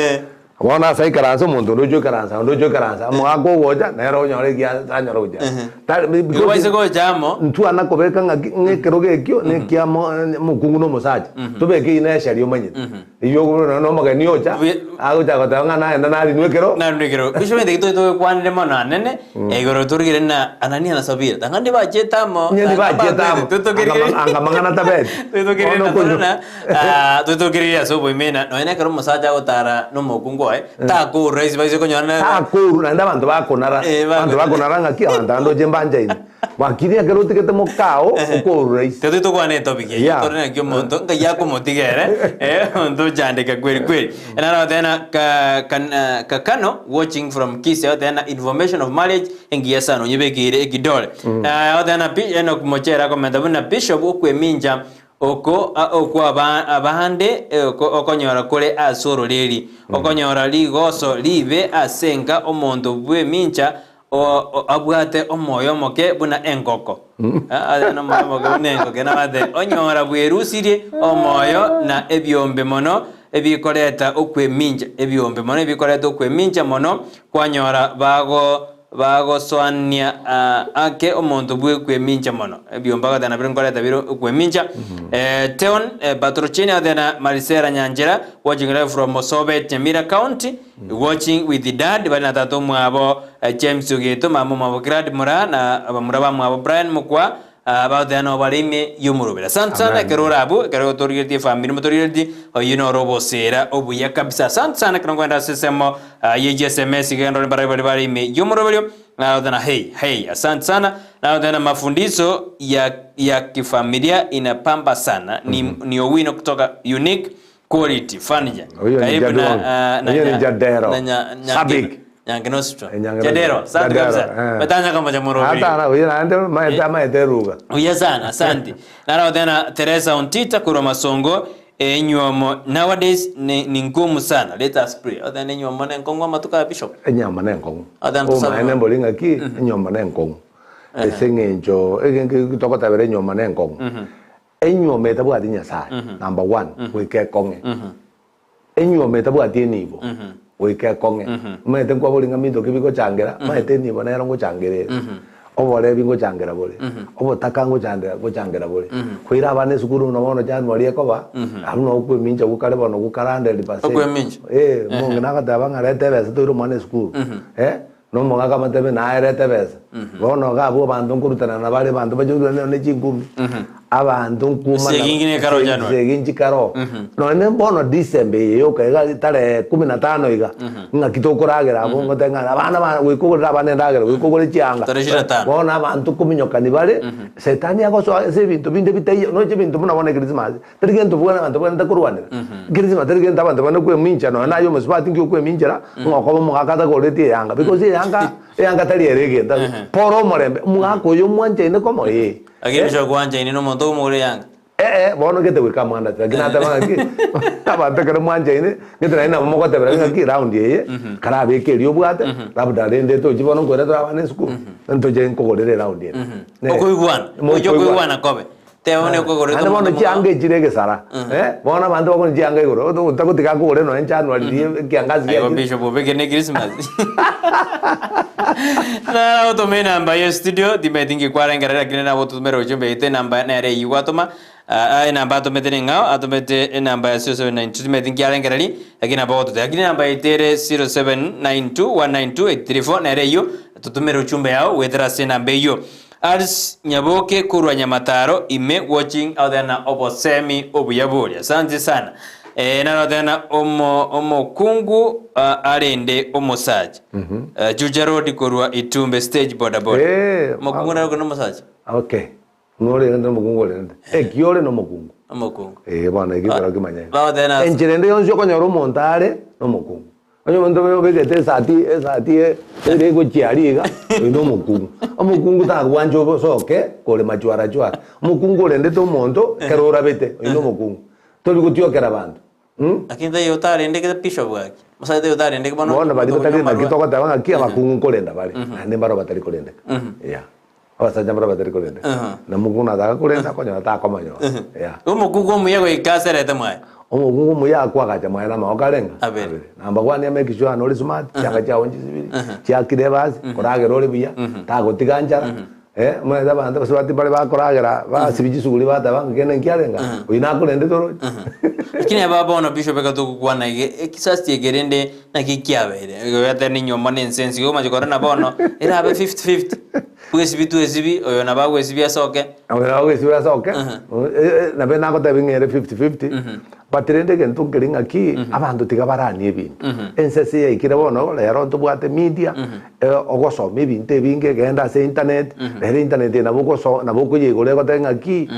S3: Bono ase aikaransa omonto onde ocha oikaransa, onde ocha oikaransa, omogaka ogocha nere onyore ekiya ase anyore gochia. Tari
S2: Igo
S3: because
S2: baise gocha amo.
S3: ntwana kobeka ng'aki ng'a ekerogo ekio na ekia mo omokungu na omosacha, tobeke eyio na esheria omanyete. Eyio okobora nonya na omogeni ocha,
S2: Buya.
S3: agocha goteba ng'a naenda narinwe ekero.
S2: Narinwe ekero. Bishop egento gento togekwanire mono anene, igoro torigere na Anania na Safira. Tanga ndibachiete amo,
S3: Onye
S2: tanga
S3: ndibachiete amo,
S2: mbakwete. Twetokererie.
S3: anga anga mang'ana tabeti.
S2: Twetokererie
S3: Bono
S2: na
S3: okonywa.
S2: torona, ah, twetokererie ase oboimena, nonya na ekero omosacha agotara na omokungu oye, takourora ase baise konyora nere.
S3: Takourwa naende abanto bakonara,
S2: Eh,
S3: abanto
S2: bakonara.
S3: bakonara ng'aki abanto aba ndoche mbanchaine. Gwakire ekero otigete mokao, okourora ise.
S2: Totari tokwana etopic eyio,
S3: Yeah.
S2: tore naki omonto nkai akomotiga ere, eh, omonto ochandeka kweri kweri. Naro agoteba na ka- kan- Kakano watching from Kisii agoteba na information of marriage engiya sana onyebekeire ekidole. Eh, agoteba na Bi- Enock Mochere akomenta buna Bishop okwemincha oko a- okwa aba- abande eh, oko- okonyora kore ase ororeri, okonyora rigoso ribe ase enka omonto bwemincha O- abwate omoyo omoke buna engoko. Aye nomoyo omoke buna engoko nabate onyora bwerusirie omoyo na ebiombe mono ebikoreta okwemincha ebiombe mono ebikoreta okwemincha mono kwanyora bago bagosoania ah, ake omonto bwekwemincha mono ebiombe agoteba nabio nkoreta bire okwemincha eh, Teon eh, Batrochini agoteba na Marisela Nyanchera watching live from Mosobet Nyamira County Watching with dad bari na tata omwabo James Ogeto, mama omwabo Glad Mura na abamura bamwabo Brian Mokwa ah, bagoteba nabo bare ime y'omoroberi. Asante sana
S3: Amen.
S2: ekero ore abwo, ekero otorigeretie efamiri motorigeretie, oyio noro obosera obuya kabisa. Asante sana ekero nkoenda ase ensemo ah, ye SMS iga ndore mbarabwo baria bare ime y'omoroberio, nagoteba na hey, hey, asante sana. Nagoteba na mafundisho ya, ya kifamilia inapamba sana ni, ni Owino kutoka Unique Quality furniture.
S3: Oyo ni
S2: Karibu na,
S3: Jadwang.
S2: ah, na
S3: Oyo ni
S2: nya-
S3: Jadero.
S2: na nya- Nyange-
S3: Sabik.
S2: Nyange Nostra.
S3: Eh, Nyange
S2: Jadero,
S3: Nostra.
S2: asante
S3: Jadero,
S2: kabisa.
S3: eh.
S2: Batanya kama cha Morogoro.
S3: Hata na oyo naende maete amaete eruga.
S2: Buya sana, asante. Naro tena Teresa Ontita korwa Masongo enywomo nowadays ni, ni ngumu sana. Let us pray. Otene enywomo nenkong'u amatuko aya Bishop.
S3: Enyama nenkong'u.
S2: Otene tosabe
S3: Omaene
S2: mono.
S3: mbori ng'aki enyama nenkong'u. Ase eng'encho egento togotabera enyama nenkong'u. Enyuomo etabwati Nyasae, number one, goika ekong'e. Enyuomo etabwati enibo, goika ekong'e. Omanyete nkwabori ng'a minto ki bigochangera, omanyete enibo nero ngochangera ere. Oborebi ngochangera bore, obotaka ngochandera ngochangera bore. Koira abana esukuru buna bono January ekoba, abwo noo okwemincha gokare bono gokare hundred percent.
S2: Okwemincha?
S3: Eh, omong'ina agoteba ng'a reta ebesa toire omwana esukuru, eh, Na omogaka amatebe, Naye reta ebesa. Bono iga abwo abanto nkorutana nabare abanto bache korutana ne chingumi, abanto nkumana
S2: Esegi ng'ina ekero January.
S3: esegi nchikare oo. Nonye bono December eye yoka iga tarehe kumi na tano iga, ng'aki tokoragera abwo ngoteba ng'a abana ba goika ogorere abana endagera, goika ogore chianga.
S2: Tarehe ishirini na tano.
S3: Bono abanto kominyokani bare, setani agosoa ase ebinto binde bitaiyo, noche ebinto buna bono echristmas, Tari gento buna abanto bagwenerete korwanera. Ekerisima tari gento abanto bagwenerete kwemincha nonya naye omosubati nki okweminchera ng'a okoba omogaka atakoretie eyanga because eyanga eyanga tari ere egento ase pora omorembe omogaka oyo omwanchaine komo ee.
S2: Lakini bishop gwanchaine na omonto okomogora eyanga.
S3: Ee bono gete goika amwandate lakini nateba ng'aki abanto ekero mwanchaine gete naende nabo mogotebera ng'aki round eye karabeke eria obwate labda rende tochi bono nkoira tore abana esukuru ntoche nkogorere eround ere.
S2: Okoigwana, gocha okoigwana kobe. Teba buna okogorete
S3: Naende bono
S2: omonto
S3: chianga
S2: omogao.
S3: echire egesara eh, bono abanto bakona chianga igoro oto- otagotiga akogore nonya January riria ekiangasi
S2: Aigo
S3: giachire.
S2: bishop obeke ne Christmas. Nara otome enamba ye studio timeti ngikwarengerera lakini nabo ototomere ujumbe ite enamba nere eyio gwatoma Ah, enamba atomete neng'ao atomete enamba ya 0792 timeti nkiarengereri lakini nabo ogototebia lakini enamba yaito ere 0792192834 nere eyio totomere ujumbe yao goetera ase enamba eyio Alice Nyaboke korwa Nyamataro ime watching out there na obosemi obuya boria. Asante sana. Eh, naro na omo omokungu uh, arende omosacha. Mm -hmm. uh, Juja Road korwa Itumbe stage boda boda.
S3: Eh,
S2: Omokungu naro nomosacha.
S3: Okay. Ng'orerente nomokungu orerente. Eki ore nomokungu.
S2: Omokungu.
S3: Eh, bono eki ekero kimanyete.
S2: Bagoteba na-
S3: Enchera ende yonsi okonyora omonto are nomokungu. Onye omonto obegete esati esati ere egochia aria iga, oyio na omokungu. Omokungu tagwancha obosoke kore machwara chwara. Omokungu orendete omonto ekero orabete, oyio na omokungu. Tori gotiokera abanto mh.
S2: Lakini taiyo otarendegete bishop gaki. Omosacha taiyo otarendeke bono
S3: Bono baria
S2: omonto
S3: batari
S2: okonywa
S3: naki
S2: amarwa.
S3: togoteba ng'aki abakungu nkorenda bare, naende mbaro batari korendeka. Yeah. Abasacha mbare batari korenda. Na omokungu nataka korenda akonyora takomonyora. Yeah.
S2: Omokungu omuya goika aserete mwaye.
S3: Omokungu omuya akwagacha mwaye namagoko arenge?
S2: Abere.
S3: Abere. Number one make sure nore smart, chianga chiago nchisibiri, chiakire ebasi, koragera ore buya, tagotiga nchara, eh, omanyete abanto abasubati mbare bakoragera basibia chisuguri bateba ng'a kende nkiarenge aa, oyio nakorendete oroche.
S2: Lakini aba bono bishop eka togokwana iga ekisasi eke rende naki kiabeire igo gateba ninyomba na ense ense igo omache korora bono erabe fifty fifty. Bwesibi twesibi, oyo nabo agwesibia asoke.
S3: Oyo nabo agwesibia asoke, nabe nagotebi ng'a ere fifty fifty, but rende egento nkeri ng'aki, abanto tiga baranie ebinto. Ense ase yaikire bono, rero ntobwate media, ogosoma ebinto ebinge, genda ase internet, rero internet eye nabo ogoso nabo okoyeigora egotebe ng'aki,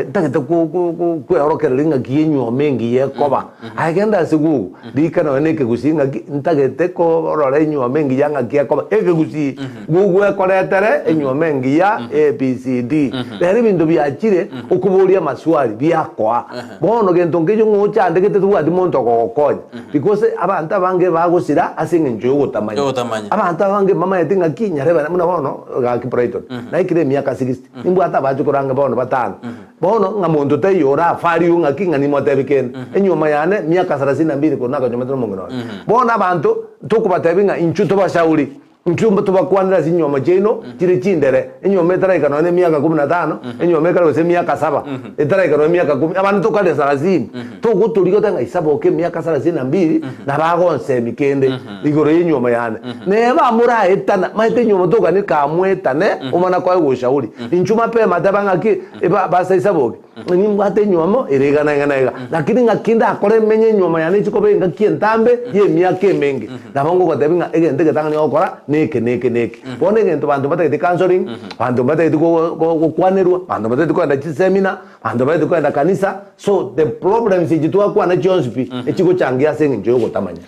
S3: ntagete ko- ko- ko kweorokereria ng'aki enywomo engiya ekoba. Aye genda ase Google, rika nonya na ekegusii ng'aki, ntagete korora enywomo engiya ng'aki ekoba, ekegusii. Google ekoretere enywomo engiya ABCD. Rero ebinto biachire okoboria amaswali biakoa. Bono gento nkeyo ng'a ochandegete tobwati monto okogokonya. Because abanto abange bagosira ase eng'encho yogotamanya.
S2: Yogotamanya.
S3: Abanto abange mbamaeti ng'aki nyarebe buna bono gaki Brighton. Naikire emiaka 60. Nimbwate abachukuru ange bono batano. Bono ng'a monto taiyo orafariwe ng'aki ng'a nimotebi kende. Enyuoma yane miaka sarasini na mbili korwa nakanyuomete nomong'ina one. Bono abanto tokobatebi ng'a inchuo tobashauri. Intwe tobakwanere ase chinyuoma chiaino chire chindere, enyuoma etaraika nonya nemiaka kumi na tano, enyuoma ekare gose emiaka saba, etaraika nonya emiaka kumi, abande tokare sarasini. Togotoria goteba ng'a isaboke emiaka sarasini na mbiri, nabo agonsemi kende igoro y'enyuoma yane. Neba moraetana, maete enyuoma togani kamwetane, omana koegwa ushauri. Inchuo mapema teba ng'aki eba basa isaboke. Nimbwate enyuomo ere iga na iga na iga, lakini ng'aki ndakore menye enyuomo yane echi koba engaki entambe y'emiaka emenge. Nabo ngogotebia ng'a egento egetang'ani ogokora neke neke neke. Bono egento banto mbatagete counselling, banto mbatagete go- go- gokwanerwa, banto mbatagete kogenda chiseminar, banto mbatagete kogenda kanisa, so the problems echi twakwana chionsi pi, echigochangia ase eng'encho yogotamanya.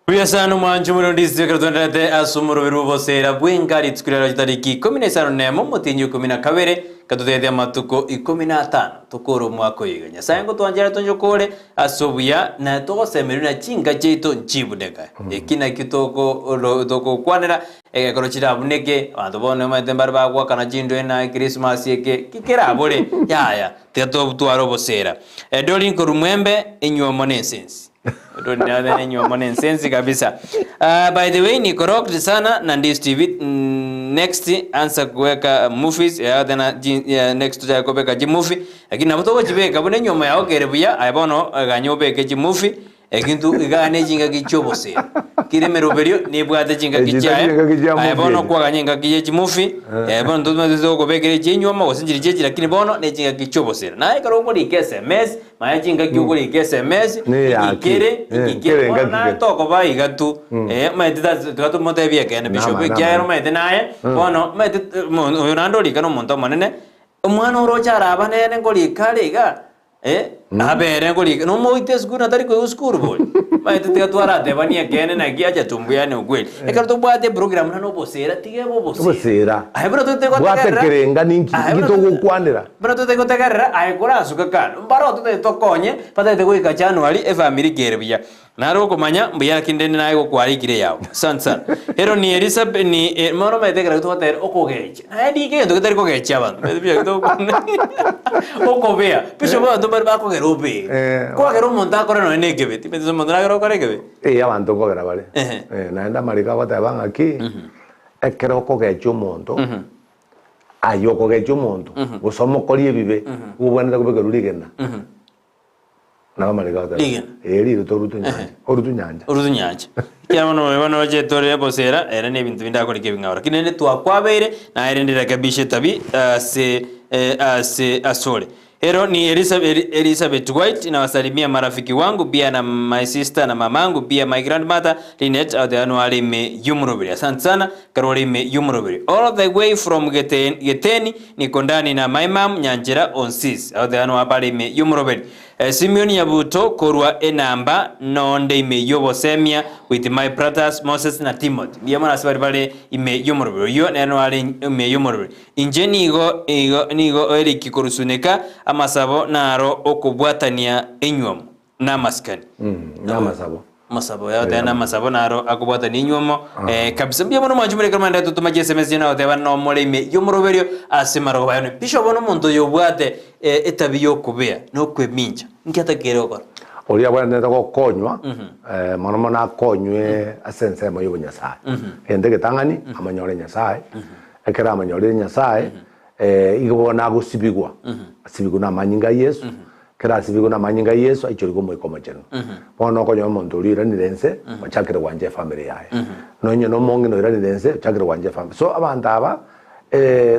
S2: Buya sana omwancho omorero ndisio ekero twenderete ase omoroberi bw'oboseera bw'enka rituko riarero chitariki ikomi na isano nemo omotienyi o ikomi na kabere gatotete amatuko ikomi na atano tokore omwaka oyo iga. Nyasae ngotwanchera tonche okore ase obuya na togosemeria buna chinka chiaito nchibuneka. Eki nakio toko tokokwanera egekoro chirabuneke abanto bono omanyete mbare bagoakana chindwe na ekrisimasi eke ki kerabore yaya tiga totware oboseera. Doreen korwa Mwembe enywomo na ensensi. Odori nyuomo ne nsensi kabisa. Uh, by the way niko rocked sana na Ndis TV mm, next ansa kuweka movies ya tena ya, next tuja kubeka ji movie lakini nabo togochibeka buna enyuomo yao kere buya aye bono ganya obeke ji movie ekintu iga ne chingaki chiobosera kire emeroberio nebwate chingaki
S3: Echi tari
S2: chiaye
S3: chingaki chia
S2: aye
S3: movie
S2: bono
S3: echi.
S2: kwaganya engaki ye chimovie eh, bono ntotumete tokobekera echinyuomo gose nchiri chiachi lakini bono ne chingaki chiobosera naye ekero okorika sms Manya chingaki okorika SMS,
S3: Neyaki.
S2: inki kere,
S3: Eh,
S2: inki kere.
S3: kere
S2: Bono
S3: engaki
S2: naye
S3: kere.
S2: tokoba iga tu. Eh, omanyete tari tiga tomotebie ekeene bishop,
S3: Nama,
S2: ekiagera
S3: nama.
S2: omanyete naye, bono omanyete mo- oyo naende orika na omonto omonene, omwana oroche araba nere nkorika are iga, eh, abere nkorika, nomoite esukuru na tari koigwa esukuru bori. Omanyete tiga twaratebanie ekeene naki acha tumbuiane ukweli. Ekero tobwate eprogram buna na obosera, tiga ebe obosera.
S3: Obosera.
S2: Aye buna
S3: Bwate
S2: totegotegerera.
S3: kerenga ninki
S2: Aye
S3: inki
S2: buna
S3: togokwanera.
S2: Buna totari gotegerera aye korasuka kando, mbaro totari tokonye batagete goika January efamiri kere buya. Naro okomanya mbuya lakini rende naye gokwarikire eyao. Asante sana. Ero ni Elizabeth ni eh, mono omanyete ekero togotera okogechia. Naye ndike egento getari kogechia abanto. Omanyete buya togokwana. Okobea. Bishop abanto mbare bakogera obee.
S3: Eh,
S2: Kwagera omonto akore nonya na ekebe. Timanyeti ase omonto nagere okore ekebe.
S3: Eh, abanto nkogera bare.
S2: Ehe.
S3: Eh, naende amariko agoteba ng'aki, ekero okogechia omonto, Aye okogechia omonto, gose omokori ebibe, obwenerete kobekerwa rigena. Nabo amariko agoteba.
S2: Rigena?
S3: Ee, riroto orutwe nyancha. Orutwe nyancha.
S2: Orutwe nyancha. Ekiagera bono oyo bono oche tore bosera, ere na ebinto binde akoreka ebing'ao. Lakini rende twakwabeire, naye rende rekebisha etabi ase ase asore. Ero ni Elizabeth White nawasalimia marafiki wangu pia na my sister na mamangu pia my grandmother Linet aoteanwa are ime y'omoroberi. Asante sana kero ore ime y'omoroberi. All the way from Geteni niko ndani na my mum Nyanchera Onsis aoteanwa abare ime y'omoroberi. Simeon Nyabuto korwa enamba nonde ime y'obosemia with my brothers Moses na Timothy. Mbuya mono ase baria bare ime y'omoroberi. Oyio nere noare ime y'omoroberi. Inche nigo igo nigo eriki korusuneka amasabo naro okobwatania enywomo namasikani.
S3: Namasabo.
S2: Amasabo yao tena amasabo naro akobwatania inywe eh, kabisa mbuya mono mwanchi more keromende totoma chiSMS chiane goteba nomore ime y'omoroberio ase marogoba ayone. Bishop bono omonto oyo obwate eh, etabi y'okobea na okwemincha nki atakeire gokora?
S3: Oria abwenerete gokonywa eh, mono mono akonywe ase ensemo ya obonyasae. Egento egetang'ani, amanyore Nyasae, ekero amanyorire Nyasae, igo bono agosibigwa, asibigwe na amanyinga a Yeso, Ekero asibigwe namanyinga a Yeso, aichorigwe Omoika Omochenu. Bono okonyora omonto oria oiranire ense, ochakire gwancha efamiri yaye. Nonye na omong'ina oiranire ense, ochakire gwancha efamiri. So abanto aba,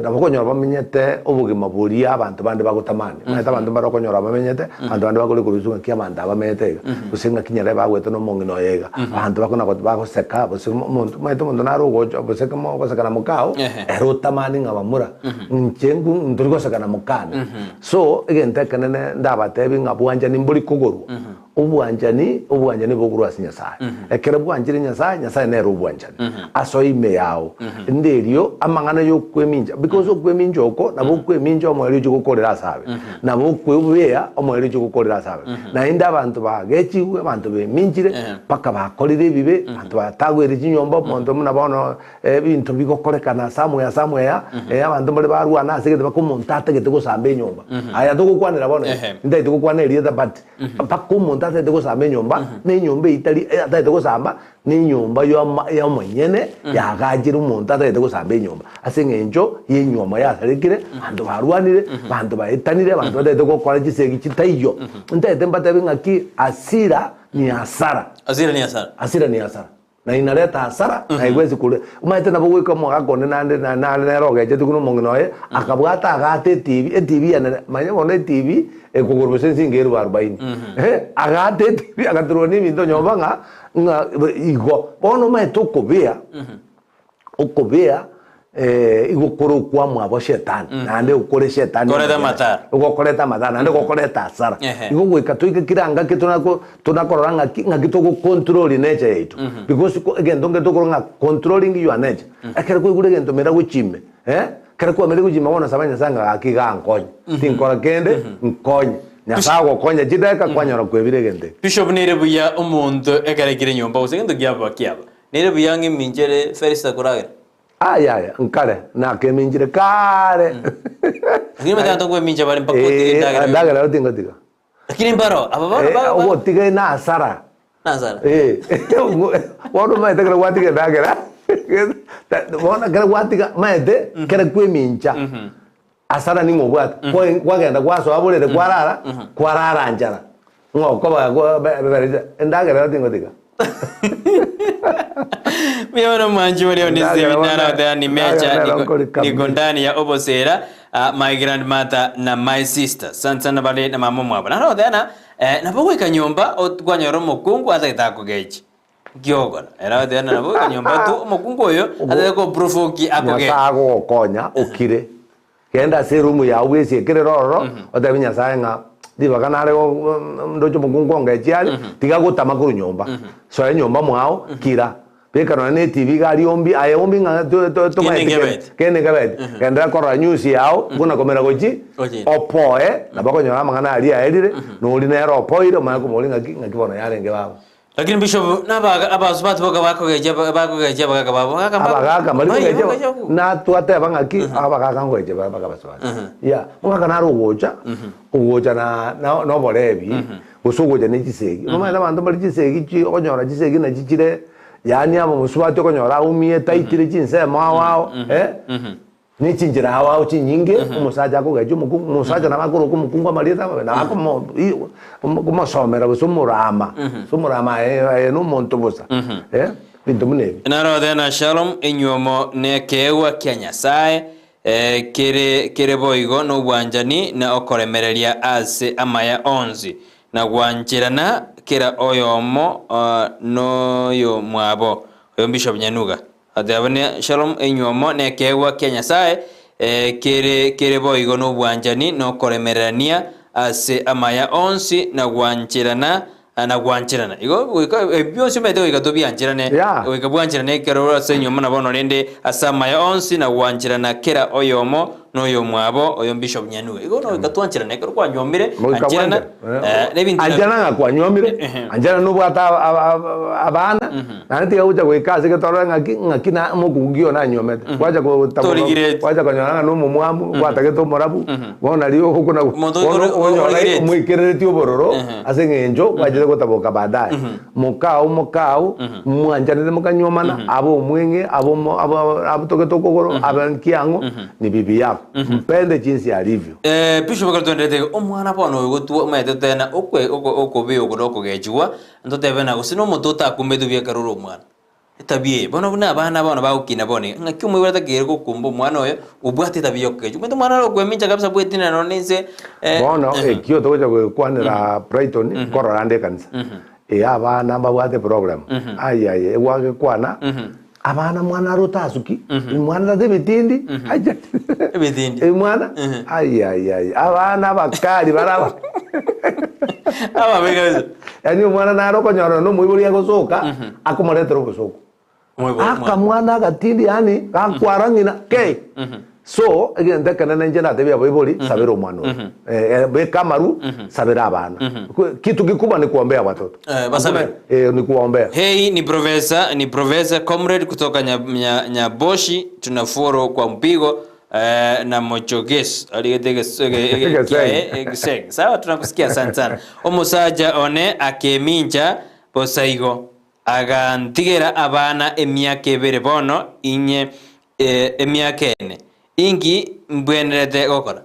S3: nabo okonyora bamenyete obogima boria abanto bande bagotamani. Omanyete abanto mbare okonyora bamenyete, abanto bande bakore korwa ng'aki abanto aba bamenyete iga, gose ng'aki nyarebe bagwete na omong'ina oye iga. Abanto bakona bagoseka, gose omonto, omanyete omonto nare ogocha gose mogoseka na mokao, ere otamani ng'a bamura, inche ntori goseka na mokane. So, egento ekenene ndabateebie ng'a bwanchani mbori kogorwa. Obwanchani, obwanchani bogorwa ase Nyasae. Ekero bwanchire Nyasae, Nyasae nere obwanchani. Asoe ime yao. Rende erio amang'ana y'okwemincha, because okwemincha oko nabo okwemincha omoerio ochia gokorera ase abe. Nabo okwebea omoerio ochia gokorera ase abe. Naende abanto bagechigwe, abanto beminchire, mpaka bakorire ebibe, abanto batagwere chinyomba, omonto buna bono Ebinto bigokorekana somewhere somewhere, abanto mbare barwana ase egete mpaka omonto atagete gosamba enyomba. Aya togokwanera bono iga, ntagete gokwana erieta but mpaka omonto atagete gosamba enyomba, na enyomba eyio tari atagete gosamba, na enyomba yoma ya omonyene yaagachire omonto atagete gosamba enyomba. Ase eng'encho ya enywomo yasarekire, abanto barwanire, abanto baetanire, abanto batagete gokora chisegi chitaiyo. Ntagete mbatebi ng'aki hasira ni hasara.
S2: Hasira ni hasara.
S3: Hasira ni hasara. Na inareta hasara, na igwesi kore. Omanyete nabo goika omogaka onde naende na nare nere ogechetie buna omong'ina oye, akabwata agaata etibi, etibi enene, manya bono etibi ekogorwa gose ensingo erubu arubaini. Eh, agaata etibi agaturwa na ebinto nyomba ng'a ng'a igo. Bono omanyete okobea, okobea igo kore okwamwabo shetani, naende okore shetani
S2: Koreta
S3: omonyene.
S2: amatara.
S3: Gokoreta amatara naende gokoreta hasara.
S2: Ehe.
S3: Igo goika toike kera ngaki tonako tonakorora ng'aki ng'aki togo control nature yaito. Because ko egento nkere tokorora ng'a controlling your nature. Ekero kwaigure egento mera gochia ime, eh, ekero kwamerire gochia ime bono saba Nyasaye ng'a gaki igaa nkonye. Tinkora kende, nkonye. Nyasaye agokonya chidakika kwanyora kwebire egento eke.
S2: Bishop nere buya omonto ekero aikire nyomba gose egento kiaba kiaba. Nere buya ng'a emincha ere Felista koragera.
S3: Ayaya, nkare nakeminchire kare.
S2: Lakini omanyete abanto nkwemincha bare mpaka otige
S3: Eh,
S2: endagera.
S3: endagera ero tingotiga.
S2: Lakini mbaro, aba bono
S3: Eh,
S2: ba- ba-
S3: ogotiga na hasara.
S2: na hasara.
S3: Eh, bono omanyete ekero gwatiga endagera, bono ekero gwatiga omanyete ekero kwemincha, hasara ning'o obwate? Kwa- kwagenda gwasoa borere kwarara, kwarara nchara, ng'o okoba go- be- be- endagera ero tingotiga.
S2: Mbuya mono mwanchi oria onde
S3: Ndagera
S2: Stephen naro
S3: bono-
S2: oteba ni mecha
S3: ndagera
S2: niko,
S3: nkori kabisa.
S2: niko ndani ya obosera ah, my grandmother na my sister sana sana bare na mama omwabo naro oteba na eh, nabo goika nyomba ot- kwanyora omokungu atagete akogechi nkiogora ere oteba na nabo goika nyomba tu omokungu oyo atagete koprovoki akogechi
S3: Nyasae agogokonya okire Genda ase erumu yao bwesiekere ororo, otebie Nyasae ng'a ribaga nare ndoche omokungu ongechi are, tiga gotama korwa nyomba. Soa enyomba mwao, kira. Beka nonya na etibi iga aria ombi, aye ombi ng'a tomaeti
S2: Kende
S3: kende.
S2: nkebeti.
S3: Kende nkebeti. Genderera korora news yao, buna komera gochi,
S2: Gochi.
S3: opoe, nabo okonyora amang'ana aria aerire, na oria nere opoire, omanye komoria ng'aki, ng'aki bono yarenge baba.
S2: Lakini bishop nabaga abasubati boka bakogecha bakogecha abagaka babo abagaka mba-
S3: Abagaka mbari
S2: mbaye
S3: kogecha
S2: bakogecha abwo.
S3: natwateba ng'aki abagaka nkogecha bare mpaka abasubati. Yeah, omogaka nare ogocha, ogocha na na noborebi, gose ogocha ne chisegi. Nomanyete abanto mbare chisegi chi okonyora chisegi nachi chire yaani aba omosubati okonyora aumiete aitire chinsemo ao ao eh, Ne chinchera ao ao chinyinge, omosacha akogecha omokungu, omosacha nabo akoroka omokungu amarieta amabe, nabo akomo i- omo- komosomera gose omorama, gose omorama aye aye na omonto bosa, eh, ebinto buna ebi.
S2: Narothe na Shalom, enyuomo nekeegwa kia Nyasae, eh, kere kere boigo nobwanchani na okoremereria ase amaya onsi, na gwancherana kera oyomo noyomwabo. Oyo Bishop Nyanuga. Atebane Shalom enyuomo nekeegwa kia Nyasae, kere kere boigo nobwanchani na okoremererania ase amaya onsi na gwancherana na gwancherana. Igo goika ebi bionsi omanyete goika tobiancherane,
S3: Yeah.
S2: goika bwancherane ekero ore ase enyuomo na bono rende ase amaya onsi na gwancherana kera oyomo. na oyomwabo oyo Bishop Nyanue. Igo bono goika twancherane ekero kwanywomire,
S3: Goika
S2: ancherana
S3: bwanchera.
S2: eh, na ebinto
S3: Ancherana ng'a kwanywomire, ancherana nobwate aba- aba- aba- abana, naende tiga gocha goika ase egetorore ng'aki ng'aki na omokungu oyo nanywomete. Gwacha kotaboka
S2: Torigireti.
S3: gwacha konyora ng'a na omomwamu, gwatagete omorabu, bono nario okona
S2: Omonto
S3: bono
S2: ori-
S3: onyora
S2: origireti.
S3: omoikereretie obororo ase eng'encho gwachete gotaboka baadaye. Mokao mokao, mwanchanete mokanywomana, abe omweng'e, abe omo abe abutogete okogoro, abe nkiang'o, ni bibi yako. Mpende jinsi alivyo.
S2: Eh, Bishop ekero twenderete iga, omwana bono oyo gotwa omanyete totebe okwe oko okobe oko na okogechigwa, ntotebe na gose na omonto otakumbetwe buya ekero ore omwana. Etabia eye, bono buna abana bono bagokina bono iga, ng'aki omoibori atakeire gokumba omwana oyo obwate etabia ya okogechigwa. Omanyete omwana ore okoemincha kabisa bwetinana nonye na inse eh,
S3: Bono
S2: ehe.
S3: ekio togocha gokwanera Brighton, nkorora ande ekanisa. Ee abana mbabwate program. Aye aye, egwagekwana, abana mwana are otasuki, mwana tata ebitindi, acha
S2: Ebitindi.
S3: Eh, mwana, aye aye aye, abana abakari bare aba
S2: Ababe kabisa.
S3: Yaani omwana nare okonyorana na omoibori agosoka, akomoretera obosooku.
S2: Omoibori omwana.
S3: Akamwana agatindi yaani gakwara ng'ina kei. So, egento ekenene inche natebie abaibori, sabera omwana oyo. Eh, eh, beka amaru, sabera abana. Kwe- Kitu kikubwa ni kuombea watoto.
S2: Eh, basabe.
S3: Eh, ni kuwaombea.
S2: Hey, ni profesa ni profesa comrade kutoka Nyaboshi nya, Nyaboshi tunaforo kwa mpigo eh, na mochoges aligete
S3: Egesenge.
S2: sawa tunakusikia asante sana omusaja one akemincha bosaigo agantigera abana emiaka ebere bono inye eh, emiaka ene inki mbwenerete gokora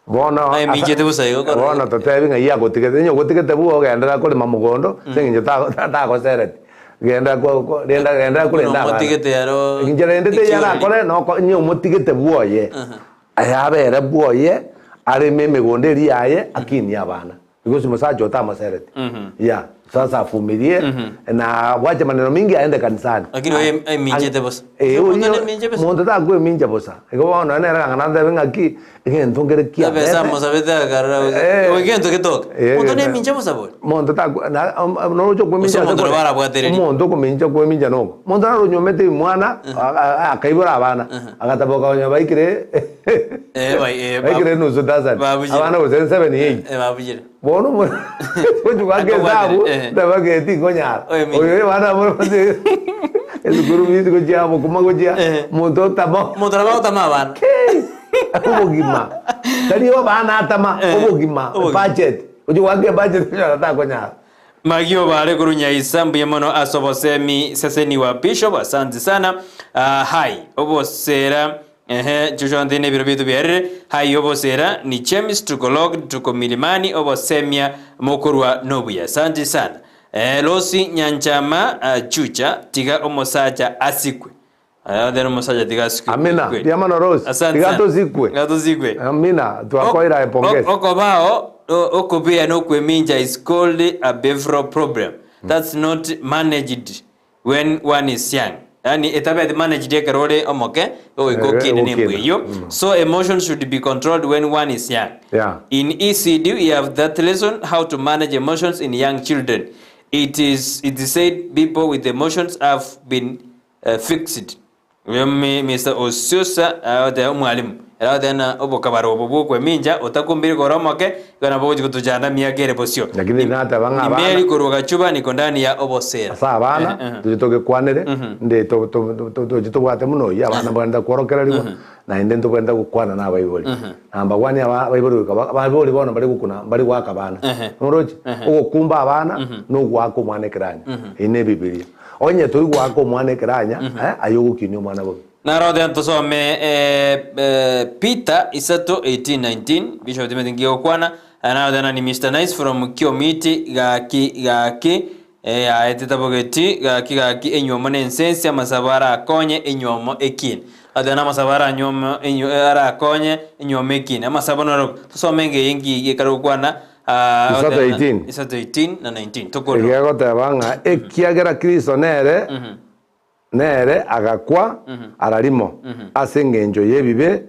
S3: Bono
S2: Aye, minchete bosa igo kora.
S3: bono totebi ng'ai agotigete onye ogotigete bwo ogenderera korema mogondo ase eng'encho tago tagosereti genda ko ko renda genderera korenda abana
S2: Omotigete aro
S3: inche rende teiyo
S2: ekioreri.
S3: arakore noko onye omotigete bwoye aye abere bwoye areme emegondo eria yaye akinie abana Because omosacha oyo tamosereti. Yeah. Sasa avumilie na abwache maneno mingi aende kanisani.
S2: Lakini oyo aiminchete bosa.
S3: Eh,
S2: Omonto
S3: oyo-
S2: neminche bosa.
S3: Monto takoemincha bosa. Igo bono nere kang'ana ntebe ng'aki egento nkere kiabete.
S2: Ebesa mosabete akarora
S3: Eh.
S2: goika egento getoke.
S3: Eh,
S2: Omonto
S3: eh.
S2: neminche bosa bori.
S3: Monto taku na om- om- noroche
S2: Gose
S3: okoemincha ase
S2: omonto
S3: kore-
S2: nabo arabwatererie.
S3: Omonto okomincha koemincha noko. Omonto naro onyomete mwana a- a- akaibora abana agataboka onye baikire
S2: Eh, bai- eh,
S3: baikire
S2: babu-
S3: nusu dozen
S2: babugire.
S3: abana gose 7 8
S2: Eh, babugire.
S3: Bono omo gochi goaka esabu
S2: Eh.
S3: tabageti tinkonyara
S2: Oyo minto.
S3: oyo abana abwo esukuru fees gochia obokima gochia
S2: Eh.
S3: omonto otama
S2: Omonto nabo agotama abana.
S3: obogima tari abana atama
S2: Eh,
S3: obogima
S2: obogima.
S3: ebudget gochi goaka ebudget onyora takonyara.
S2: Magio bare korwa Nyaisa mbuya mono ase obosemi seseni wa Bishop asante sana uh, hai obosera ehe chushonte ne biro bitu biarire hai obosera ni James tuko locked tuko milimani obosemia mokorwa nobuya asante sana eh, Losi Nyanchama uh, chucha tiga omosacha asikwe Aya then omosacha tiga asikwe
S3: Amina
S2: kweli.
S3: mbuya mono Rose
S2: Asante
S3: tiga
S2: sana.
S3: tosikwe
S2: Tiga tosikwe
S3: amina twakoira epongezi
S2: Okobao okobea nokwemincha is called a behavioral problem that's not managed when one is young yani etabeti managed ekero ore omoke goika
S3: Eh,
S2: okine nembwa
S3: gokina.
S2: eyio so emotions should be controlled when one is young
S3: Yeah.
S2: in ECD we have that lesson how to manage emotions in young children it is it is said people with emotions have been uh, fixed Oyo Mr Osiosa agoteba omwalimu ere agoteba ng'a obokabara obo bw'okwemincha otakumbire kore omoke igo nabo ogochi gotochanda emiaka ere bosio.
S3: Lakini nateba ng'a abana-
S2: Nimeri korwa gachuba niko ndani ya obosera.
S3: Ase abana
S2: Eh, eh.
S3: toche togekwanere nde to- to- to- to- toche tobwate buna oyio abana mbwenerete kworokererigwa naende ntobwenerete gokwana na abaibori. Number one aba abaibori goika ba abaibori bono mbari gokuna mbari goaka abana noroche? Ogokumba abana na ogoaka omwana ekeranya eyio na ebibiria. Onye tori goaka omwana ekeranya aye ogokinia omwana bobe.
S2: Narothe tusome eh, Peter isato 18 19 Bishop Timothy ngigokwana narothe nani Mr Nice from Kiomiti gaki gaki eh, aete tabogeti gaki gaki enywomo ne ensensi amasabo arakonye enywomo ekine Narothe na amasabo aranyomo enyo arakonye enywomo ekine amasabo naro tusome ngeye ngi ekare gokwana ah,
S3: Isato 18.
S2: isato 18 na 19 tokorora
S3: Iga egoteba ng'a ekiagera Kristo nere nere agakwa ara rimo ase engencho y'ebibe,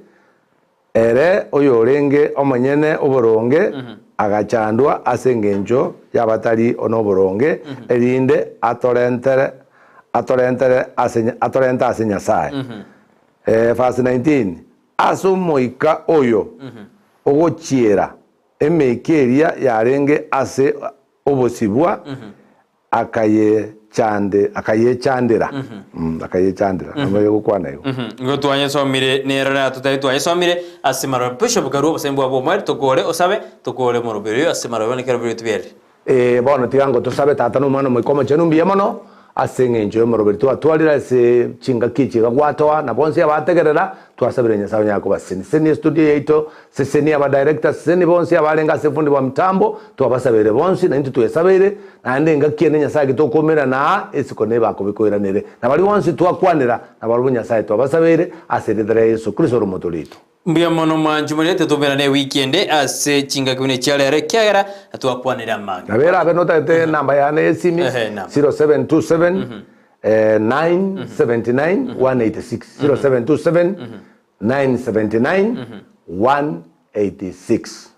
S3: ere oyorenge omonyene oboronge agachandwa ase engencho y'abatari noboronge, erinde atorentere atorentere ase atorente ase Nyasae. Verse 19. Ase omoika oyo ogochiera emeika eria yarenge ase obosibwa, akayechande akayechandera akayechandera nabo egokwana igo.
S2: Igo twayesomire nero rero totari twayesomire ase marobe Bishop karue obosemia bwabo omweri tokore osabe tokore omoroberi oyo ase marobe naki eroberi otiberire.
S3: Ee, bono tiga ngo tosabe Tata na Omwana na Omoika Omochenu mbuya mono ase engencho y'omoroberi twatwarire ase chingaki echi iga gwatoa, na bonsi abategerera, twasabire Nyasae onyare kobasesenia. Sesenia estudio yaito, sesenia abadirector, sesenia bonsi abarenge ase efundi bwa mitambo, twabasabeire bonsi, na intwe twesabeire, naende engaki ende Nyasae ake tokomerana aa, esiko nebe akobikoiranere. Na baria bonsi twakwanera, nabarabwo Nyasae twabasabeire, ase erieta ria Yeso Kristo ore omotoori oito.
S2: Mbuya mono mwanchi morete tomerane ewiki ende ase chingaki buna echia rero ekiagera twakwanire amange.
S3: Nabo erabe notagete enamba yane y'esimi
S2: Ehe, namba.
S3: 0727 979 186 0727 979 186.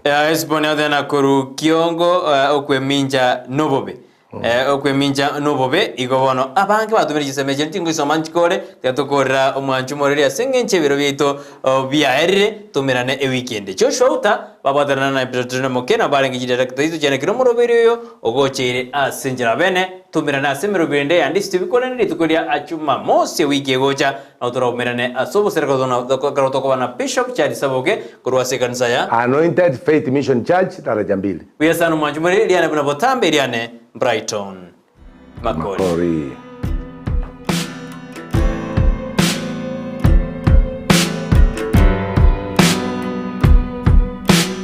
S2: Hesiboni otena korwa kiongo okwemincha nobobe. Okwemincha nobobe. Igo bono abange batumire chisemi echio tingoisoma nchikore, tiga tokorera omwancho omoreri ase engencho ebiro biaito biaerire, tomerane ewiki ende. Joshua Uta babwatanana na Petrino Moke nabo barenge chidirector chiaito chianekire omoroberi oyo ogocheire ase enchera bene, tomerane ase emeroberi ende yande ase tobikore rituko ria Jumamosi ewiki egocha. Nabo toraumerane ase oboserekari ekero tokoba na Bishop Charles Saboke korwa ase ekanisa ya.
S3: Anointed Faith Mission Church, Daraja Mbili.
S2: Buya sana omwanchi more, riane buna botambe, riane Brighton Makori.
S3: Makori.